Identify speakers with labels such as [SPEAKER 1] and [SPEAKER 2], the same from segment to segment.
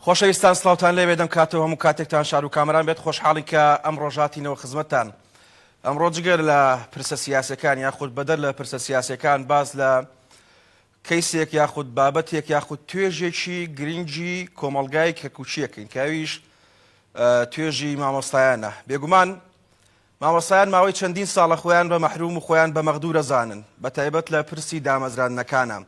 [SPEAKER 1] خۆشەویستان سڵاوتان لێبێ دەم کاتەوە هەموو کاتێکتان شار و کامەران بێت خۆشحاڵین کە ئەم ڕۆژاتینەوە خزمەتتان ئەمڕۆ جگەر لە پرسە سیاسەکان یاخود بەدەر لە پرسە سیاسەکان باس لە کەیسێک یاخود بابەتێک یاخود توێژێکی گرنگی کۆمەڵگای کەرکوکییەکەین کە ئەویش توێژی مامۆستایانە. بێگومان مامۆستایان ماوەی چەندین ساڵە خۆیان بە مەحروم و خۆیان بە مەغدور ئەزانن بەتایبەت لە پرسی دامەزراندنەکانە.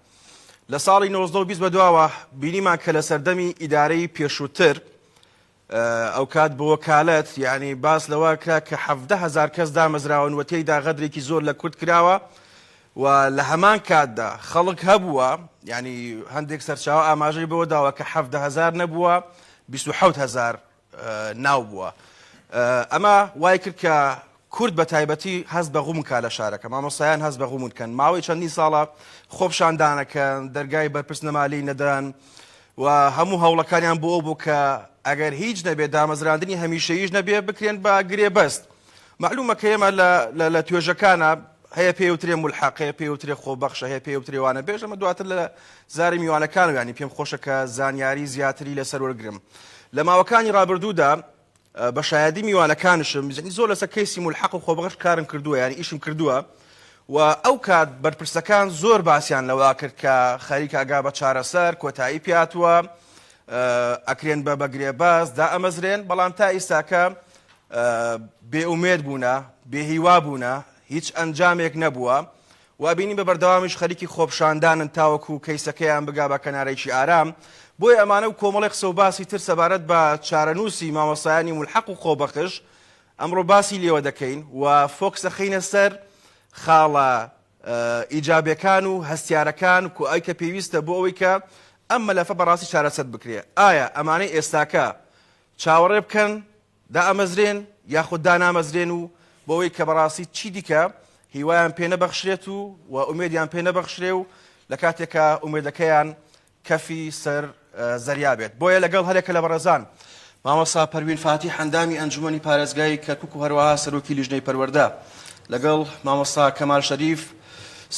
[SPEAKER 1] لە ساڵی 19 و 20 بەدواوە بینیمان کە لە سەردەمی ئیدارەی پێشووتر ئەوکات بە وەکالەت یانی باس لەوە کرا کە 17 هەزار کەس دامەزراون و تێیدا غەدرێکی زۆر لە کورد کراوە و لە هەمان کاتدا خەڵک هەبووە یانی هەندێک سەرچاوە ئاماژەی بەوە داوە کە 17 هەزار نەبووە 27 هەزار ناو بووە ئەمە وای کرد کە کورد بە تایبەتی هەست بە غوم کا لە شارەکە مامۆستایان هەست بە غوم کەن ماوەی چەندین ساڵە خۆپشاندانەکەن دەرگای بەرپرس نەمالی نەدەن و هەموو هەوڵەکانیان بۆ ئەو بوو کە ئەگەر هیچ نەبێت دامەزراندنی هەمیشەییش نەبێ بکرێن بە گرێبەست. مەعلومە کە ئێمە لە لە لە توێژەکانە هەیە پێی وترێ مولحەق هەیە پێی وترێ خۆبەخشە هەیە پێی وترێ وانەبێژ ئەمە دواتر لە زاری میوانەکان یانی پێم خۆشە کە زانیاری زیاتری لەسەر وەرگرم لە ماوەکانی ڕابردوودا بە شایەدی میوانەکانشم یانی زۆر لەسەر کەیسی مولحەق و خۆبەخش کارم کردووە یانی ئیشم کردووە و ئەو کات بەرپرسەکان زۆر باسیان لەوە کرد کە خەریکە ئەگا بە چارەسەر کۆتایی پیاتوە ئەکرێن بە بەگرێبەست دائەمەزرێن بەڵام تا ئیستاکە بێئومێد بوونە بێهیوا بوونە هیچ ئەنجامێک نەبووە و ئەبینین بە بەردەوامیش خەریکی خۆپشاندانن تاوەکو کەیسەکەیان بگا بە کەنارێکی ئارام، بۆیە ئەمانە و کۆمەڵێک قسە و باسی تر سەبارەت بە چارەنووسی مامۆستایانی مولحەق و خۆبەخش ئەمڕۆ باسی لێوە دەکەین و فۆکس دەخەینە سەر خاڵە ئیجابیەکان و هەستیارەکان و ئەوی کە پێویستە بۆ ئەوەی کە ئەم مەلەفە بەڕاستی چارەسەر بکرێ ئایا ئەمانەی ئێستاکە چاوەڕێ بکەن دائەمەزرێن یاخود دانامەزرێن و بۆ ئەوەی کە بەڕاستی چیدیکە هیوایان پێ نەبەخشرێت و و ئومێدیان پێ نەبەخشرێ و لە کاتێکا ئومێدەکەیان کەفی سەر زەریا بێت. بۆیە لەگەڵ هەرێکە لە بەڕێزان مامۆستا پەروین فاتیح ئەندامی ئەنجومەنی پارێزگای کەرکوک و هەروەها سەرۆکی لیژنەی پەروەردە لەگەڵ مامۆستا کەمال شەریف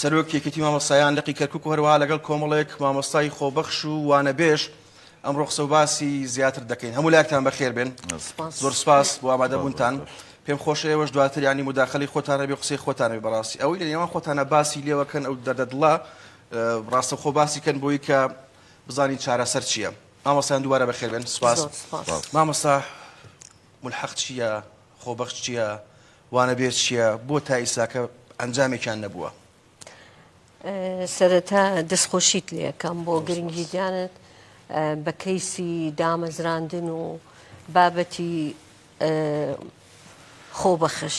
[SPEAKER 1] سەرۆکی یەکێتی مامۆستایان لقی کەرکوک و هەروەها لەگەڵ کۆمەڵێک مامۆستای خۆبەخش و وانەبێژ ئەمڕۆ قسە و باسی زیاتر دەکەین. هەموو لایەکتان بەخێر بێن. زۆر سپاس بۆ ئامادەبوونتان. پێم خۆشە ئێوەش دواتر یانی موداخەلەی خۆتان هەبێ و قسەی خۆتان هەبێ. بەڕاستی ئەوەی لە نێوان خۆتانا باسی لێوە کەن ئەو دەردە دڵە ڕاستەوخۆ باسی کەن بۆی کە بزانین چارەسەر چییە. مامۆستایان دووبارە بەخێر بێن. سپاس. مامۆستا مولحەق چییە؟ خۆبەخش چییە؟ وانەبێژ چییە؟ بۆ تا ئیستاکە ئەنجامێکیان نەبووە؟
[SPEAKER 2] سەرەتا دەستخۆشیت لێ ئەکەم بۆ گرنگیدانت بە کەیسی دامەزراندن و بابەتی خۆبەخش.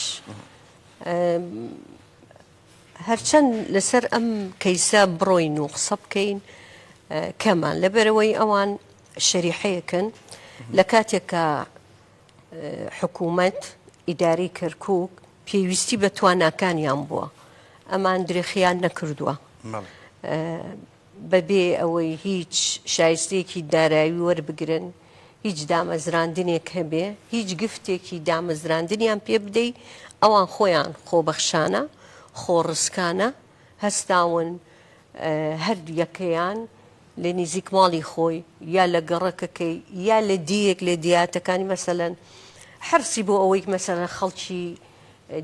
[SPEAKER 2] هەرچەند لەسەر ئەم کەیسە بڕۆین و قسە بکەین کەمان لەبەرەوەی ئەوان شەریحەیەکن لە کاتێکە حکوومەت، ئیدارەی کەرکووک پێویستی بە تواناکانیان بووە، ئەمان درێخیان نەکردووە. بەبێ ئەوەی هیچ شایستەیەکی دارایی وەربگرن، هیچ دامەزراندنێک هەبێ، هیچ گفتێکی دامەزراندنیان پێ بدەی، ئەوان خۆیان خۆبەخشانە، خۆڕسکانە هەستاون هەر یەکەیان لە نیزیک ماڵی خۆی یا لە گەڕەکەکەی یا لە دێیەک لە دێیاتەکانی مەسەلەن حرسی بۆ ئەوەی مەسەلەن خەڵکی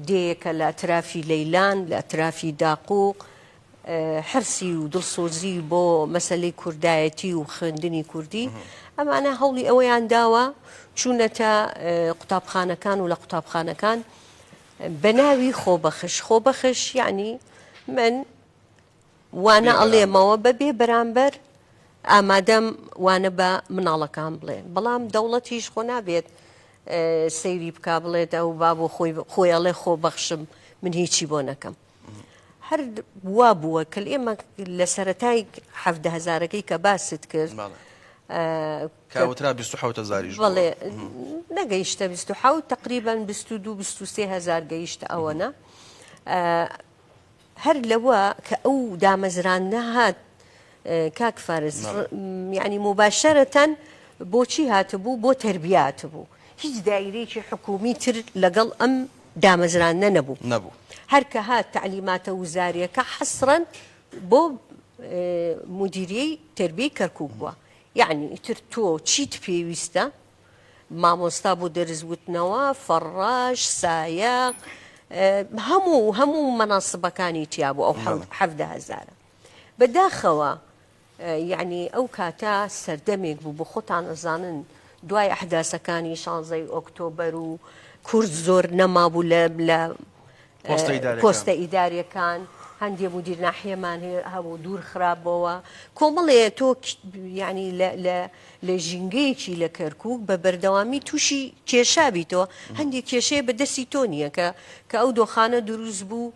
[SPEAKER 2] دێیەکە لە ئەترافی لەیلان لە ئەترافی داقوق حرسی و دڵسۆزی بۆ مەسەلەی کوردایەتی و خوێندنی کوردی ئەمانە هەوڵی ئەوەیان داوە چوونەتە قوتابخانەکان و لە قوتابخانەکان بە ناوی خۆبەخش خۆبەخش یعنی من وانە ئەڵێمەوە بە بێ بەرامبەر ئامادەم وانە بە مناڵەکان بڵێ بەڵام دەوڵەتیش خۆ نابێت سەیری بک بڵێت ئەو با بۆ خۆی خۆی ئەڵێ خۆ بەخشم من هیچی بۆ نەکەم هەر وا بووە کە ئێمە لە سەتای حەفدە هەزارەکەی کە باست کرد
[SPEAKER 1] کاوترا 27 هزاریش
[SPEAKER 2] بەڵێ نەگەیشتە 27 تقریبا 22 23 هزار گەیشتە ئەوەنە هەر لەوە کە ئەو دامەزراندنە هات کاک فارس یعنی مباشرەتەن بۆچی هاتبوو بۆ تەربیە هاتبوو هیچ دایرەیەکی حکومی تر لەگەڵ ئەم دامەزراندنە نەبوو
[SPEAKER 1] نەبوو
[SPEAKER 2] هەر کە هات تەعلیماتە وزاریەکە حەسرەن بۆ مدیریەی تەربیەی کەرکوک بووە. یەعنی ئیتر تۆ چیت پێویستە مامۆستا بۆ دەرس وتنەوە، فەڕاش، سایەق، هەموو هەموو مەناسبەکانی تیا بوو ئەو 17 هەزارە. بەداخەوە یەعنی ئەو کاتە سەردەمێک بوو بۆ خۆتان ئەزانن دوای ئەحداسەکانی شانزەی ئۆکتۆبەر و کورد زۆر نەمابوو لە لە پۆستە ئیداریەکان هەندێ مدیر ناحیەمان هەبوو دوور خرابەوە کۆمەڵێ تۆ یعنی لە لە ژینگەیەکی لە کەرکک بە بەردەوامی تووشی کێشابیتەوە هەندێک کێشەیە بە دەستی تۆ نییە کە کە ئەو دۆخانە دروست بوو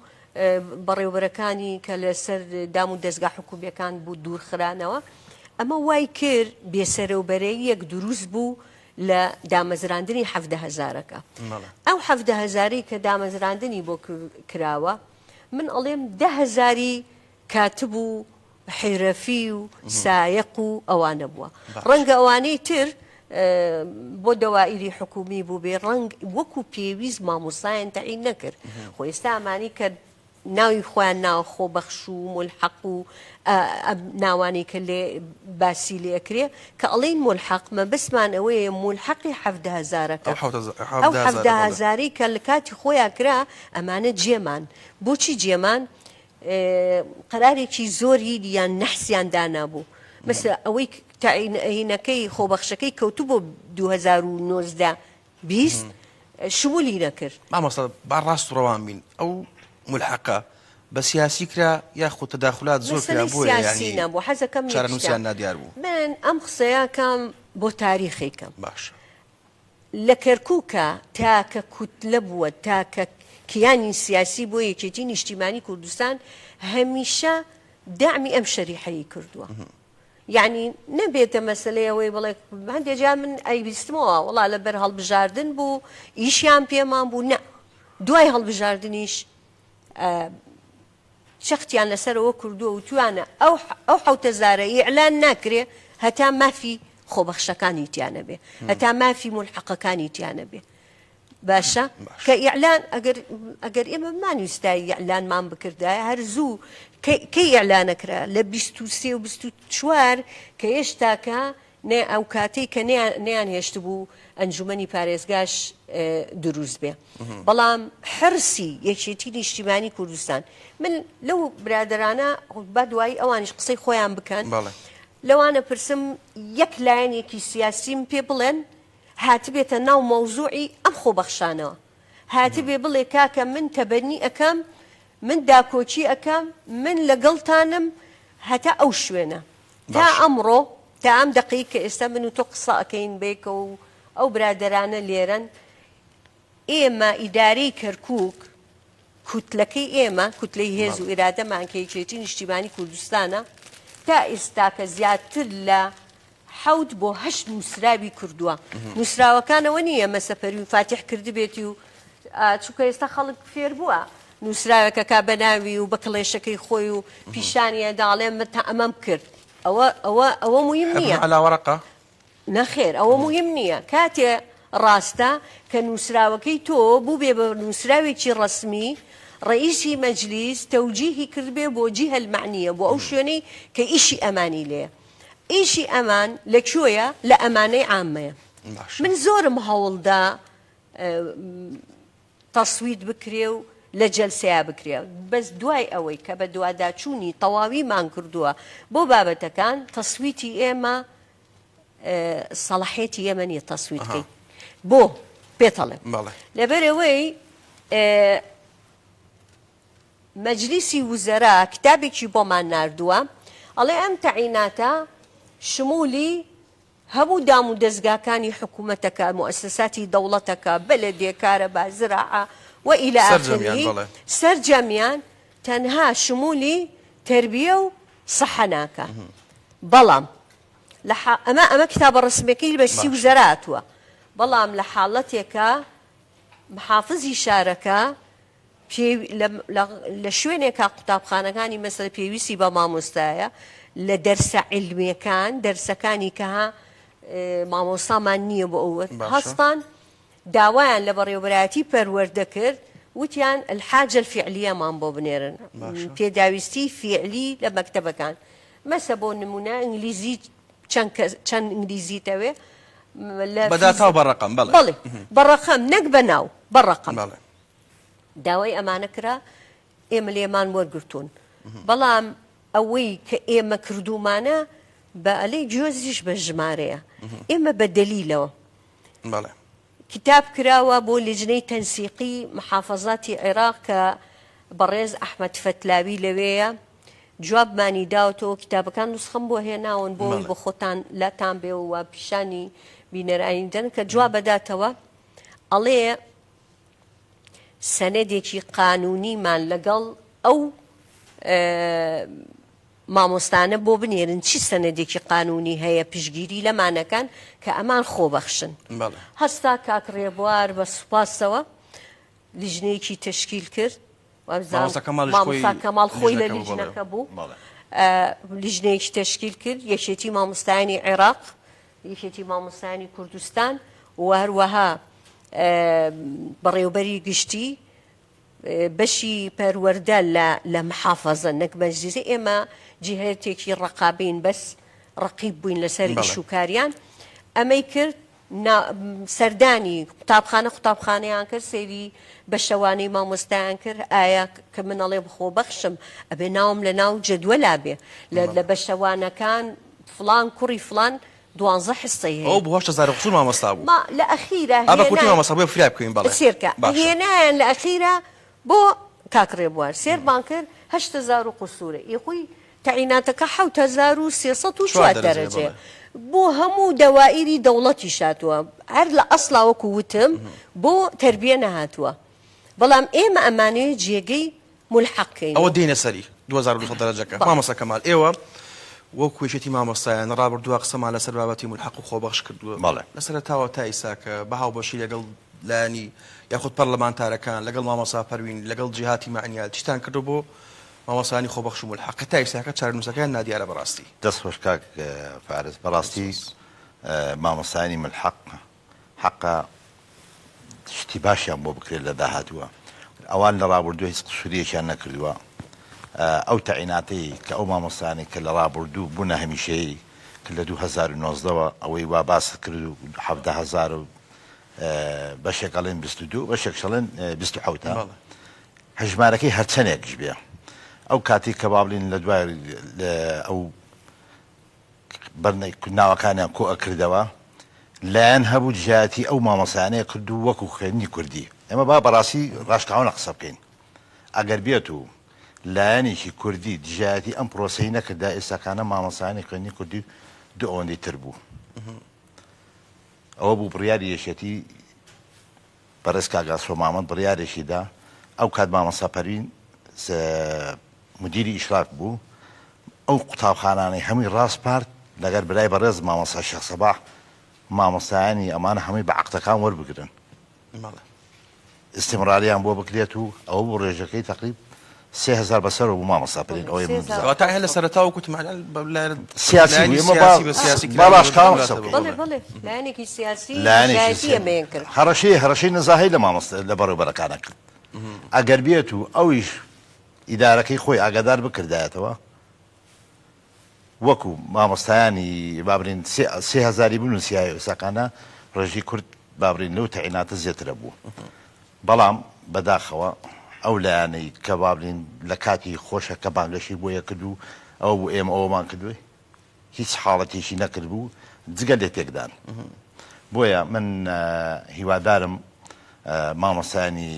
[SPEAKER 2] بەڕێوبەرەکانی کە لەسەر دام و دەزگا حکومیەکان بوو دوورخرانەوە ئەمە وای کرد بێسەرەوبەرەیەک دروست بوو لە دامەزراندنی 17 هەزارەکە ئەو 17 هەزاری کە دامەزراندنی بۆ کراوە من ئەڵێم ده هەزاری کاتب و حیرەفی و سایەق و ئەوانە بووە ڕەنگە ئەوانەی تر بۆ دەوائیری حکومی بووبێ ڕەنگ وەکو پێویست مامۆستایان تەعین نەکرد خۆ ئێستا ئەمانی کە ناوی خۆیان ناوە خۆبەخش و ملحەق و ئەم ناوانەی کە لێ باسی لێ ئەکرێ کە ئەڵێین ملحەق مەبەستمان ئەوەیە ملحەقی 17 هەزارەکە ئەو 17 هەزارەی کە لە کاتی خۆیان کرا ئەمانە جێمان بۆچی جێمان قەرارێکی زۆری یان نەحسیان دانابوو مەسە ئەوەی تەعینەکەی خۆبەخشەکەی کەوتبوو 2019 20 شمولی نەکرد.
[SPEAKER 1] مامۆستا با ڕاست و ڕەوان بین ئەو مولحەقە بە سیاسی کرا یاخود تەداخولات زۆر کرا
[SPEAKER 2] مەسەلەی
[SPEAKER 1] بۆیە
[SPEAKER 2] سیاسی
[SPEAKER 1] یانی
[SPEAKER 2] نەبوو حەزەکەم یەک شتە
[SPEAKER 1] چارەنووسیان نادیار بوو.
[SPEAKER 2] من ئەم قسەیە کەم بۆ تاریخی کەم.
[SPEAKER 1] باشە.
[SPEAKER 2] لە کەرکوکا تاکە کوتلە بووە تاکە کیانی سیاسی بۆ یەکێتی نیشتیمانی کوردستان هەمیشە دەعمی ئەم شەریحەی کردووە. یەعنی نەبێتە مەسەلەی ئەوەی بڵێ هەندێ جار من ئەیبیستمەوە وەڵا لەبەر هەڵبژاردن بوو ئیشیان پێمان بوو نا دوای هەڵبژاردنیش چەختیان لەسەر ئەوە کردووە وتویانە ئەو ئەو حەوتەزارە ئیعلان ناکرێ هەتا مافی خۆبەخشەکانی تیا نەبێ هەتا مافی مولحەقەکانی تیا نەبێ باشە کە ئیعلان ئەگەر ئەگەر ئێمە بمانویستایە ئیعلانمان بکردایە هەر زوو کەی ئیعلانەکرا لە 23 و 24 کە هێشتاکە نێ ئەو کاتەی کە نیان هێشتبوو ئەنجومەنی پارێزگاش دروست بێ بەڵام حرسی یەکێتی نیشتیمانی کوردستان من لەو برادرانە با دوایی ئەوانیش قسەی خۆیان بکەن لەوانە پرسم یەک لایەنێکی سیاسیم پێ بڵێن هاتبێتە ناو مەوزوعی ئەم خۆبەخشانەوە، هاتبێ بڵێ کاکە من تەبەنی ئەکەم، من داکۆکی ئەکەم، من لەگەڵتانم هەتا ئەو شوێنە. تا ئەمڕۆ، تا ئەم دەقەی کە ئێستا من و تۆ قسە ئەکەین بەیەکەوە و ئەو برادەرانە لێرەن، ئێمە ئیدارەی کەرکووک، کوتلەکەی ئێمە، کوتلەی هێز و ئیرادەمان کە یەکێتی نیشتیمانی کوردستانە، تا ئێستاکە زیاتر لە حەوت بۆ هەشت نووسراوی کردووە. نووسراوەکان ئەوە نییە مەسە پەروین فاتیح کردبێتی و چونکە ئێستا خەڵک فێر بووە نووسراوێک ئەکا بە ناوی و بە کڵێشەکەی خۆی و پیشانی ئەدا ئەڵێ من تا ئەمەم کرد. ئەوە ئەوە ئەوە موهیم نییە.
[SPEAKER 1] حبر علی ورقە.
[SPEAKER 2] نەخێر ئەوە موهیم نییە. کاتێ ڕاستە کە نووسراوەکەی تۆ بووبێ بە نووسراوێکی ڕەسمی، ڕەئیسی مەجلیس تەوجیهی کردبێ بۆ جیهە المعنیە، بۆ ئەو شوێنەی کە ئیشی ئەمانی لێیە. ئیشی ئەمان لە کوێیە؟ لە ئەمانەی عامەیە. من زۆرم هەوڵدا تەسویت بکرێ و لە جەلسەیا بکرێ بەس دوای ئەوەی کە بە دواداچوونی تەواویمان کردووە بۆ بابەتەکان تەسویتی ئێمە سەڵاحیەتی ئێمە نییە تەسویت کەین بۆ پێتەڵێم لەبەرئەوەی مەجلیسی وزەرا کتابێکی بۆمان ناردووە ئەڵێ ئەم تەعیناتە شمولی هەموو دام و دەزگاکانی حکومەتەکە، موئەسەساتی دەوڵەتەکە، بەلەدیە، کارەبا، زراعە و الی آخره، سەرجەمیان تەنها شمولی تەربیە و سحە ناکا. بەڵام لە ئەمە ئەمە کتابە ڕەسمیەکەی مەجلسی وزەرا هاتووە، بەڵام لە حاڵەتێکا محافزی شارەکە لە شوێنێکا قوتابخانەکانی مەسەلە پێویستی بە مامۆستایە لە دەرسە عیلمیەکان دەرسەکانی کە ها مامۆستامان نییە بۆ ئەو هەستان داوایان لە بەڕێوەبەرایەتی پەروەردە کرد وتیان الحاجە الفعلیەمان بۆ بنێرن پێداویستی فیعلی لە مەکتەبەکان مەسە بۆ نمونە ئینگلیزی چ. چەند کەس چەند ئینگلیزیت ئەوێ لە
[SPEAKER 1] بە داتا و بە ڕەقەم بەڵێ.
[SPEAKER 2] بەڵێ بە ڕەقەم نەک بە ناو بە ڕەقەم.
[SPEAKER 1] بەڵێ.
[SPEAKER 2] داوای ئەمانە کرا ئێمە لێمان وەرگرتوون بەڵام ئەوەی کە ئێمە کردوومانە بە ئەلەی گوێزیش بە ژمارەیە ئێمە بە دەلیلەوە.
[SPEAKER 1] بەڵێ.
[SPEAKER 2] کتاب کراوە بۆ لیجنەی تەنسیقی محافەزاتی عێراق کە بەڕێز ئەحمەد فەتلاوی لەوێیە جوابمانی داوەتەوە کتابەکان نوسخەم بۆ هێناون بۆ ئەوەی بۆ خۆتان لاتان بێ و پیشانی بینەرانی دەن کە جوابەداتەوە ئەڵێ سەنەدێکی قانونیمان لەگەڵ ئەو مامۆستانە بۆ بنێرن چی سەنەدێکی قانونی هەیە پشتگیری لەمانەکان کە ئەمان خۆبەخشن. هەستا کاک ڕێبوار بە سوپاسەوە لیژنەیەکی تەشکیل کرد مامۆستا کەماڵ خۆی لە لیژنەکە بوو لیژنەیەکی تەشکیل کرد یەکێتی مامۆستایانی عێراق یەکێتی مامۆستایانی کوردستان و هەروەها بەڕێوبەری گشتی بەشی پەروەردە لە لە محافەزە نەک مەجلیسە ئێمە جیهەتێکی ڕەقابین بەس ڕەقیب بووین لەسەر ئیش و کاریان ئەمەی کرد سەردانی قوتابخانە قوتابخانەیان کرد سەیری بەشەوانەی مامۆستایان کرد ئایا کە من ئەڵێم خۆبەخشم ئەبێ ناوم لە ناو جەدوەلا بێ لە بەشەوانەکان فڵان کوڕی فڵان دوانزە حسەی هەیە.
[SPEAKER 1] ئەوە بۆ 8000 قسوور مامۆستا بوو.
[SPEAKER 2] ما لە ئەخیرا
[SPEAKER 1] ئا بە کورتی مامۆستا بۆیە فریا بکەوین بەڵێ.
[SPEAKER 2] سێرکە
[SPEAKER 1] باشە.
[SPEAKER 2] هێنایان لە ئەخیرا بۆ کاک ڕێبوار سێرمان کرد 8000 و قسوورە ئی خۆی تەعیناتەکە 7304 دەرەجەیە بۆ هەموو دەوائیری دەوڵەتیش هاتووە هەر لە ئەسڵا وەکو وتم بۆ تەربیە نەهاتووە بەڵام ئێمە ئەمانەوێ جێگەی مولحەق کەین.
[SPEAKER 1] ئەوە دێینە سەری 2200 دەرەجەکە. مامۆستا کەمال ئێوە وەکو یەکێتی مامۆستایان ڕابردووە قسەمان لەسەر بابەتی مولحەق و خۆبەخش کردووە.
[SPEAKER 3] بەڵێ.
[SPEAKER 1] لە سەرەتاوە تا ئیستا کە بە هاوبەشی لەگەڵ لایەنی یاخود پەرلەمانتارەکان لەگەڵ مامۆستا پەروین لەگەڵ جیهاتی مەعنیات چیتان کردووە بۆ مامۆستایانی خۆبەخش و مولحەق کە تا ئیستاکە چارەنووسەکەیان نادیارە بەڕاستی.
[SPEAKER 3] دەست خۆش کاک فارس بەڕاستی مامۆستایانی مولحەق حەقە شتی باشیان بۆ بکرێت لە داهاتووە ئەوان لە ڕابردوو هیچ قسوریەکیان نەکردووە ئەو تەعیناتەی کە ئەو مامۆستایانەی کە لە ڕابردوو بوونە هەمیشەیی کە لە 2019ەوە ئەوەی وا باست کرد و 17 هەزار و بەشێک ئەڵێن 22 بەشێک شەڵێن 27 هەژمارەکەی هەرچەندێکش بێ ئەو کاتی کە با بڵین لە دوای ئەو ناوەکانیان کۆ ئەکردەوە، لایەن هەبوو دژایەتی ئەو مامۆستایانەی ئەکرد و وەکو خوێندنی کوردی. ئێمە با بەڕاستی ڕاشکاوانە قسە بکەین، ئەگەر بێت و لایەنێکی کوردی دژایەتی ئەم پرۆسەی نەکردا ئێستاکانە مامۆستایانی خوێندنی کوردی دوو ئەوەندەی تر بوو. ئەوە بوو بڕیاری یەکێتی بەڕێز کاک ئاسۆ مامەند بڕیارێکی دا، ئەو کات مامۆستا پەروین مدیری ئیشراف بوو، ئەو قوتابخانانەی هەمووی ڕاسپارد لەگەر برای بەڕێز مامۆستا شێخ سەباح مامۆستایانی ئەمانە هەمووی بە عەقدەکان وەربگرن ئیستیمراریان بۆ بکرێت و ئەوە بوو ڕێژەکەی تەقریب 3000 بەسەرەوە بوو مامۆستا پەروین ئەوەی من بزانم.
[SPEAKER 1] واتە هەر لە سەرەتاوە گوتم
[SPEAKER 3] سیاسی بوو ئێمە
[SPEAKER 1] سیاسی بە سیاسی
[SPEAKER 3] با ڕاشکاوانە قسە بکەین.
[SPEAKER 2] بەڵێ بەڵێ لایەنێکی سیاسی
[SPEAKER 3] لایەنێکی
[SPEAKER 2] دژایەتی
[SPEAKER 3] سیاسی
[SPEAKER 2] ئێمەیان کرد.
[SPEAKER 3] هەڕەشەی هەڕەشەی نەزاهەی لە مامۆستا لە بەڕێوبەرەکانە کرد ئەگەر بێت و ئەویش ئیدارەکەی خۆی ئاگادار بکردایەتەوە وەکو مامۆستایانی با بڵێین سێ هەزاری بنووسیایە ئێستاکانە ڕێژەی کورد با بڵێین لەو تەعیناتە زێترە بوو بەڵام بەداخەوە ئەو لایەنەی کە با بڵێین لە کاتی خۆشە کە بانگەشەی بۆ یەکرد و ئەوە بوو ئێمە ئەوەمان کردووی هیچ حاڵەتێکی نەکردبوو جگە لە تێکدان بۆیە من هیوادارم مامۆستایانی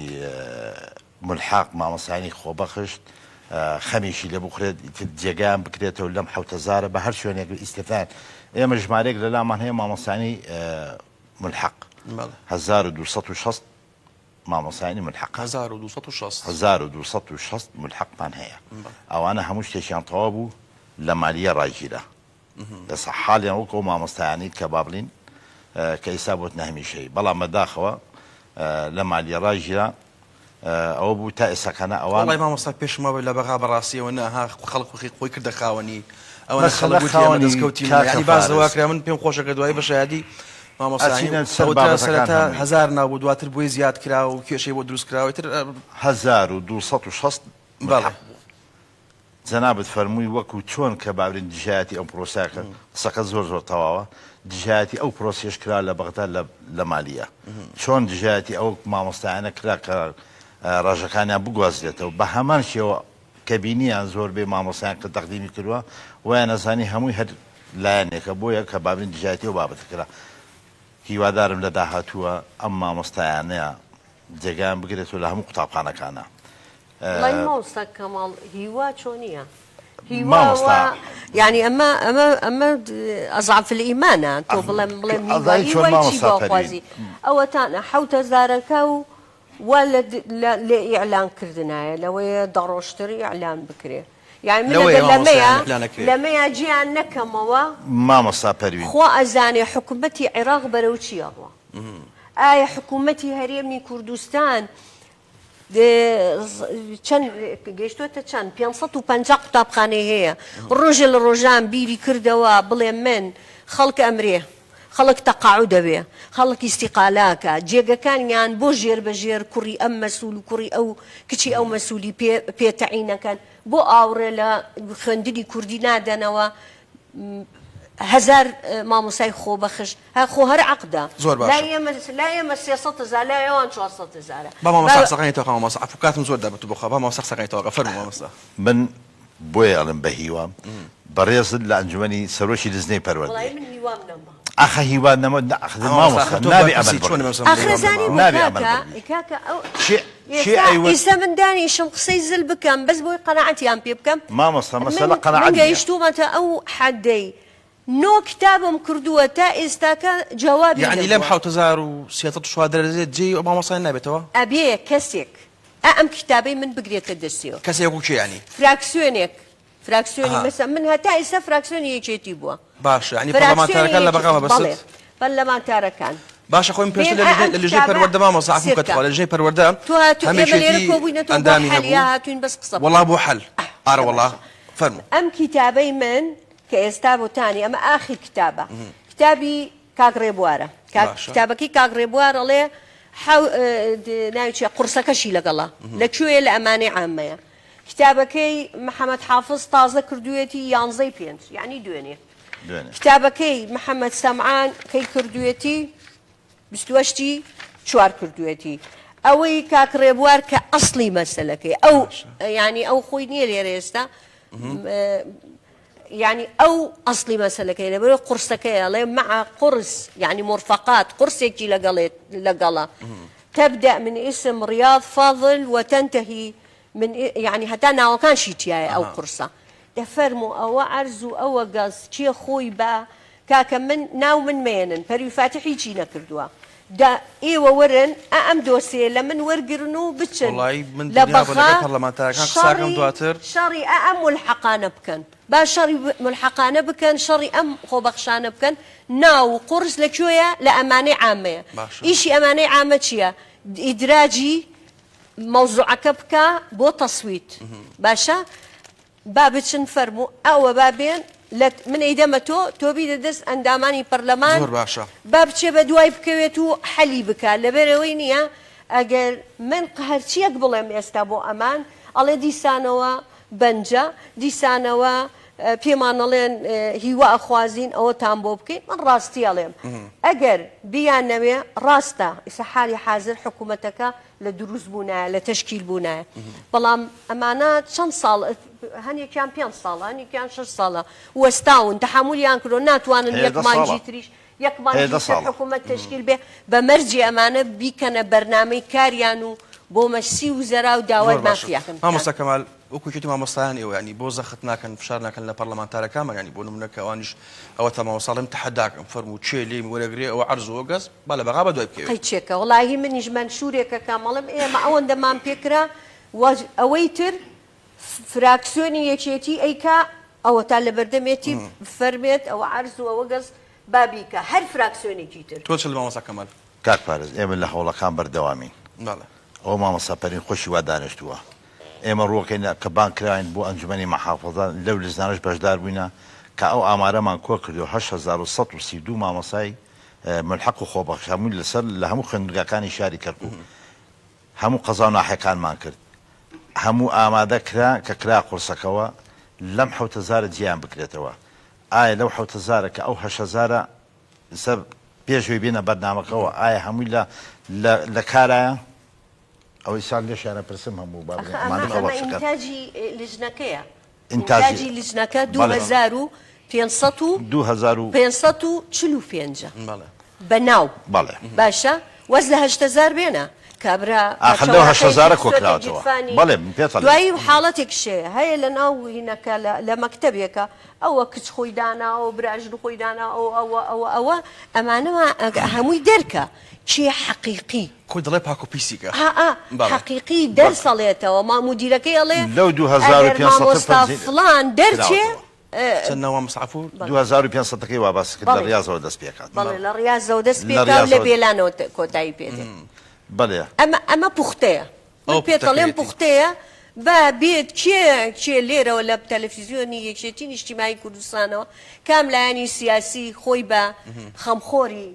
[SPEAKER 3] مولحەق، مامۆستایانی خۆبەخشت خەمیشی لێ بخورێت ئیتر جێگایان بکرێتەوە لەم حەوتەزارە بە هەر شوێنێک ئیستیفان ئێمە ژمارەیەک لە لامان هەیە مامۆستایانی مولحەق 1260 مامۆستایانی مولحەق
[SPEAKER 1] 1260
[SPEAKER 3] 1260 مولحەقمان هەیە ئەوانە هەموو شتێکیان تەواو بوو لە مالیە ڕاگیرا لەسە حاڵیان وەک ئەو مامۆستایانەی کە با بڵین کە ئیستا بۆتنە هەمیشەیی بەڵام بەداخەوە لە مالیە ڕاگیرا ئەوە بوو تا ئێستاکانە ئەوان.
[SPEAKER 1] وەڵای مامۆستا پێشم وابێ لە بەغا بەڕاستی ئەوە نە ها خەڵک خۆی خۆی کردە خاوەنی ئەوە نە خەڵک
[SPEAKER 3] مەسەلە
[SPEAKER 1] وتی ئەمە
[SPEAKER 3] خاوەنی
[SPEAKER 1] دەستکەوتی منە
[SPEAKER 3] کاکە
[SPEAKER 1] یانی باس لەوە
[SPEAKER 3] فارس
[SPEAKER 1] کرا من پێم خۆشە کە دوایی بە شایەدی مامۆستایانی
[SPEAKER 3] ئەچینە سەر
[SPEAKER 1] ئەوترا
[SPEAKER 3] بابەتەکان
[SPEAKER 1] سەرەتا
[SPEAKER 3] هەمووی.
[SPEAKER 1] هەزار ناو بوو دواتر بۆی زیاد کرا و کێشەی بۆ دروست کرا و ئیتر
[SPEAKER 3] 1260
[SPEAKER 1] بەڵێ
[SPEAKER 3] ملحق بوو. جەنابت فەرمووی وەکو چۆن کە بابرین دژایەتی ئەم پرۆسەیە کرد قسەکەت زۆر زۆر تەواوە دژایەتی ئەو پرۆسەیەش کرا لە بەغدا لە لە مالیە چۆن دژایەتی ئەو مامۆستایانە کرا کە ڕێژەکانیان بگوازرێتەوە بە هەمان شێوە کە بینیان زۆربەی مامۆستایان کە تەقدیمی کردوە وایان ئەزانی هەمووی هەر لایەنێکە بۆیە کە بابرین دژایەتی ئەو بابەتە کرا هیوادارم لە داهاتووە ئەم مامۆستایانە جێگایان بگرێتەوە لە هەموو قوتابخانەکانا.
[SPEAKER 2] وەڵای مامۆستا کەماڵ هیوا چۆنیە هیوا وا یانی ئەمە ئەمە ئەمە ئەزعف الئیمانە تۆ بڵێم بڵێم هیوا هیوای چی بۆخوازی ئەوەتانە حەوت هەزارەکە و وا لە لە ئیعلان کردنایە لەوەیە دە ڕۆژتر ئیعلان بکرێ یانی من
[SPEAKER 1] لەوەیە
[SPEAKER 2] ئەگەر لەمەیە
[SPEAKER 1] مامۆستایان ئیعلان ئەکرێ.
[SPEAKER 2] لەمەیە جیان نەکەمەوە
[SPEAKER 3] مامۆستا پەروین.
[SPEAKER 2] خوا ئەزانێ حکومەتی عێراق بەرەو چی ئەڕوا ئایا حکومەتی هەرێمی کوردستان چەند گەیشتووەتە چەند 550 قوتابخانەی هەیە ڕۆژێ لە ڕۆژان بیری کردەوە بڵێ من خەڵک ئەمرێ خەڵک تەقاعود دەبێ خەڵک ئیستیقالە ئەکا جێگەکانیان بۆ ژێر بە ژێر کوڕی ئەم مەسول و کوڕی ئەو کچی ئەو مەسولی پێ پێ تەعینەکەن بۆ ئاوڕێ لە خوێندنی کوردی نادەنەوە هەزار مامۆستای خۆبەخش هە خۆ هەر عەقدە
[SPEAKER 1] زۆر باشە.
[SPEAKER 2] لای ئێمە لای ئێمە 300 هەزار لای ئەوان 400 هەزارە
[SPEAKER 1] با مامۆستا
[SPEAKER 2] با
[SPEAKER 1] قسەکانی تەواو مامۆستا عەفو کاتم زۆر دا بە تو بخوا با مامۆستا قسەکانی تەواو کە فەرموو مامۆستا.
[SPEAKER 3] من بۆیە ئەڵێم بە هیوام بەڕێزت لە ئەنجومەنی سەرۆکی لجنەی
[SPEAKER 2] وەڵایی
[SPEAKER 3] پەروەردەی
[SPEAKER 2] من هیوام نەما.
[SPEAKER 3] ئاخە هیوا نەما نا ئاخر
[SPEAKER 1] ئا مامۆستا
[SPEAKER 3] مامۆستا
[SPEAKER 1] ئاخر تۆ
[SPEAKER 3] نابێ
[SPEAKER 1] بەرپرسی
[SPEAKER 3] ئەمەل
[SPEAKER 1] چۆن
[SPEAKER 3] بڕی
[SPEAKER 1] مامۆستا من
[SPEAKER 2] ئاخر
[SPEAKER 1] هیوام
[SPEAKER 2] زانی
[SPEAKER 1] نەماوە
[SPEAKER 2] بۆ
[SPEAKER 3] نابێ ئەمەل
[SPEAKER 2] کاکە
[SPEAKER 3] بڕی
[SPEAKER 2] کاکە ئەو
[SPEAKER 3] کێ کێ
[SPEAKER 2] ئێستا
[SPEAKER 3] ئەیوت
[SPEAKER 2] ئیستا من دانیشم قسەی زل بکەم بەس بۆی قەناعەتیان پێ بکەم
[SPEAKER 3] مامۆستا
[SPEAKER 2] من
[SPEAKER 3] مەسەلە
[SPEAKER 2] من
[SPEAKER 3] قەناعەت نییە.
[SPEAKER 2] گەیشتوومەتە ئەو حەدەی نۆ کتابم کردووە تا ئێستاکە جوابی
[SPEAKER 1] یەعنی لەم
[SPEAKER 2] نەبووە.
[SPEAKER 1] 7304 دەرەجە جێی ئەو مامۆستایانە نابێتەوە؟
[SPEAKER 2] ئەبێ کەسێک ئا ئەم کیتابەی من بگرێتە دەستیەوە.
[SPEAKER 1] کەسێک وەکو کێ یەعنی؟
[SPEAKER 2] فراکسیۆنێک فراکسیۆنی
[SPEAKER 1] ئەها.
[SPEAKER 2] مەسە من هەتا ئێستا فراکسیۆنی یەکێتی بووە.
[SPEAKER 1] باشە یەعنی
[SPEAKER 2] فراکسیۆنی
[SPEAKER 1] پەرلەمانتارەکان لە
[SPEAKER 2] یەکێ
[SPEAKER 1] بەغا مەبەستت؟
[SPEAKER 2] بەڵێ پەرلەمانتارەکان.
[SPEAKER 1] باشە خۆی من پێشتر
[SPEAKER 2] بێن
[SPEAKER 1] لە
[SPEAKER 2] ئا
[SPEAKER 1] لیژنەی
[SPEAKER 2] ئەم
[SPEAKER 1] لە لیژنەی
[SPEAKER 2] کیتابە
[SPEAKER 1] پەروەردە مامۆستا عەفوم کە
[SPEAKER 2] سێرکە.
[SPEAKER 1] تخوا لە لیژنەی پەروەردە
[SPEAKER 2] تۆ هاتوو
[SPEAKER 1] هەم
[SPEAKER 2] ئێمە لێرە
[SPEAKER 1] یەکێتی
[SPEAKER 2] کۆبووینەتەوە بۆ
[SPEAKER 1] ئەندامی
[SPEAKER 2] حەل یا
[SPEAKER 1] هەبوو
[SPEAKER 2] هاتووین بەس قسە
[SPEAKER 1] وەڵا
[SPEAKER 2] بکەین.
[SPEAKER 1] بۆ حەل
[SPEAKER 2] ئاه
[SPEAKER 1] ئارە وەڵا
[SPEAKER 2] باشە.
[SPEAKER 1] فەرموو.
[SPEAKER 2] ئەم کیتابەی من کە ئێستا بۆتانی ئەمە ئاخیر کتابە کتابی کاک ڕێبوارە کاک
[SPEAKER 1] باشە.
[SPEAKER 2] کتابەکەی کاک ڕێبوار ئەڵێ حەو ناوی چیە قوڕسەکەشی لەگەڵە لە کوێیە لە ئەمانەی عامەیە کتابەکەی محەمەد حافز تازە کردوویەتی یانزەی پێنج یعنی دوێنێ
[SPEAKER 3] دوێنێ.
[SPEAKER 2] کتابەکەی محەمەد سەمعان کەی کردوویەتی 28 ی چوار کردوویەتی ئەوەی کاک ڕێبوار کە ئەسڵی مەسەلەکەی ئەو یعنی ئەو خۆی نییە لێرە ئێستا یانی ئەو ئەسڵی مەسەلەکەی لەبەرئەوەی قورسەکەیە ئەڵێ مع قرص یانی مرفقات قورسێکی لەگەڵێت لەگەڵە تبدأ من اسم ریاض فاضل وتنتهی من یانی هەتا ناوەکانشی تیایە ئەو قورسە دە فەرموو ئەوە عەرز و ئەوە گەز کێ خۆی بە کاکە من ناو من مەیەنن پەروی فاتح هیچی نەکردووە دە ئێوە وەرن ئا ئەم دۆسێیە لە من وەرگرن و بچن
[SPEAKER 1] وەڵایی من
[SPEAKER 2] لە
[SPEAKER 1] دڵنیا بە
[SPEAKER 2] بەغا
[SPEAKER 1] لەگەڵ پەرلەمانتارەکان قساکەم
[SPEAKER 2] شەڕی
[SPEAKER 1] دواتر.
[SPEAKER 2] شەڕی ئا ئەم مولحەقانە بکەن با شەڕی مولحەقانە بکەن شەڕی ئەم خۆبەخشانە بکەن ناو و قوڕس لە کوێیە لە ئەمانەی عامەیە
[SPEAKER 1] باشە.
[SPEAKER 2] ئیشی ئەمانەی عامە چییە ئیدراجی مەوزوعەکە بکا بۆ تەسویت باشە با بچن فەرموو ئەوە با بێن لە من ئەیدەمە تۆ تۆ بیدە دەست ئەندامانی پەرلەمان
[SPEAKER 1] زۆر باشە.
[SPEAKER 2] با بچێ بە دوای بکەوێت و حەلی بکا لەبەرئەوەی نیە ئەگەر من هەرچیەک بڵێم ئێستا بۆ ئەمان ئەڵێ دیسانەوە بەنجە دیسانەوە پێمان ئەڵێن هیوا ئەخوازین ئەوەتان بۆ بکەین من ڕاستی ئەڵێم ئەگەر بیانەوێ ڕاستە ئیستا حالی حازر حکومەتەکە لە دروست بوونایە لە تەشکیل بوونایە بەڵام ئەمانە چەند ساڵ هەنێکیان پێنج ساڵە هەنێکیان شەش ساڵە وەستاون تەحەمولیان کردووە ناتوانن یەک
[SPEAKER 3] هێدە
[SPEAKER 2] مانگی
[SPEAKER 3] ساڵە
[SPEAKER 2] تریش یەک مانگی
[SPEAKER 3] هێدە
[SPEAKER 2] تر
[SPEAKER 3] ساڵە.
[SPEAKER 2] حکوومەت تەشکیل بێ بە مەرجی ئەمانە بیکەنە بەرنامەی کاریان و بۆ مەسی وزەرا و داوای
[SPEAKER 1] زۆر باشە
[SPEAKER 2] مافیان بکەن.
[SPEAKER 1] مامۆستا کەمال وەکو یەکێتی مامۆستایان ئێوە یانی بۆ زەخت ناکەن فشار ناکەن لە پەرلەمانتارەکانمان یانی بۆ نمونە کە ئەوانیش ئەوەتا مامۆستا ئەڵێم تەحەداکەم فەرموو کێ لێم وەرەگرێ ئەوە عەرز و ئەوە گەز با لە بەغا بەدوای بکەوێ.
[SPEAKER 2] قەیچێکە وەڵاهی منیش مەنشورێک ئەکەم ئەڵێم ئێمە ئەوەندەمان پێکرا و ئەوەی تر فراکسیۆنی یەکێتی ئەیکا ئەوەتا لەبەردەمێتی بفەرمێت ئەوە عەرز و ئەوە گەز با بیکا هەر فراکسیۆنێکی تر.
[SPEAKER 1] تۆ چ مامۆستا کەمال؟
[SPEAKER 3] کاک پارێز ئێمە لە هەوڵەکان بەردەوامین.
[SPEAKER 1] بەڵێ.
[SPEAKER 3] ئەوە مامۆستا پەروین خۆشی وا دانیشتووە. ئێمە ڕووەکەین کە بانگ کراوین بۆ ئەنجومەنی مەحافەزە لەو لجنانەش بەشدار بووینە کە ئەو ئامارەمان کۆ کردووە 8132 مامۆستای مولحەق و خۆبەخش هەمووی لەسەر لە هەموو خوێندنگاکانی شاری کەرکووک هەموو قەزا و ناحیەکانمان کرد هەموو ئامادە کرا کە کرا قورسەکەوە. لەم حەوت هەزارە جیایان بکرێتەوە ئایا لەو حەوت هەزارە کە ئەو هەشت هەزارە ئیستا پێش ئەوەی بێنە بەرنامەکەوە ئایا هەمووی لە لە لە کارایە؟ ئەوەی ساڵ لێشیانە پرسم هەموو با
[SPEAKER 2] ئەخە
[SPEAKER 3] بڵێن
[SPEAKER 2] ئەمە
[SPEAKER 3] ئەمانە
[SPEAKER 2] ئەمە
[SPEAKER 3] خۆبەخشەکان.
[SPEAKER 2] ئینتاجی لجنەکەیە
[SPEAKER 3] ئینتاجی
[SPEAKER 2] ئینتاجی لجنەکە دوو
[SPEAKER 3] بەڵێ
[SPEAKER 2] هەزار و پێنج سەد و
[SPEAKER 3] 2000 و
[SPEAKER 2] 545
[SPEAKER 1] بەڵێ.
[SPEAKER 2] بە ناو
[SPEAKER 3] بەڵێ.
[SPEAKER 2] باشە واز لە 8000 بێنە کابرا
[SPEAKER 3] ئاخر
[SPEAKER 2] پارچە
[SPEAKER 3] لەو
[SPEAKER 2] وەرەقەیەکی
[SPEAKER 3] 8000
[SPEAKER 2] خستۆتە
[SPEAKER 3] کۆکراوەتەوە.
[SPEAKER 2] گیرفانی
[SPEAKER 3] بەڵێ من پێت ئەڵێم.
[SPEAKER 2] دوایی حاڵەتێکیش هەیە هەیە لە ناو هینەکە لە لە مەکتەبێکە ئەوە کچ خۆی داناوە براژن خۆی داناوە ئەوە ئەوە ئەوە ئەوە ئەمانە هەمووی دەرکە کێ حەقیقی
[SPEAKER 1] خۆی دەڵێ پاک و پیسی کە.
[SPEAKER 2] ئا ئا
[SPEAKER 1] بەڵێ.
[SPEAKER 2] حەقیقی دەرس ئەڵێتەوە ما مودیرەکەی ئەڵێ
[SPEAKER 3] لەو
[SPEAKER 2] ئەگەر
[SPEAKER 3] 2500
[SPEAKER 2] مامۆستا
[SPEAKER 3] پەنجی
[SPEAKER 2] فڵان دەرچێ
[SPEAKER 3] کراوەتەوە.
[SPEAKER 1] چەند ناوە مصعفور؟
[SPEAKER 2] بەڵێ.
[SPEAKER 3] 2500 ەکەی وا باست کرد لە
[SPEAKER 2] بەڵێ.
[SPEAKER 3] ڕیازەوە دەست پێکات.
[SPEAKER 2] بەڵێ لە ڕیازەوە دەست
[SPEAKER 3] لە
[SPEAKER 2] پێکا و لە
[SPEAKER 3] ڕیازەوە.
[SPEAKER 2] بێلانەوە کۆتایی پێ دێ.
[SPEAKER 3] بەڵێ.
[SPEAKER 2] ئەمە ئەمە پوختەیە. من
[SPEAKER 1] ئەوە
[SPEAKER 2] پێت ئەڵێم
[SPEAKER 1] پوختەکەیەتی.
[SPEAKER 2] پوختەیە با بێت کێ کێ لێرەوە لە تەلەفیزیۆنی یەکێتی نیشتیمانی کوردستانەوە کام لایەنی سیاسی خۆی بە خەمخۆری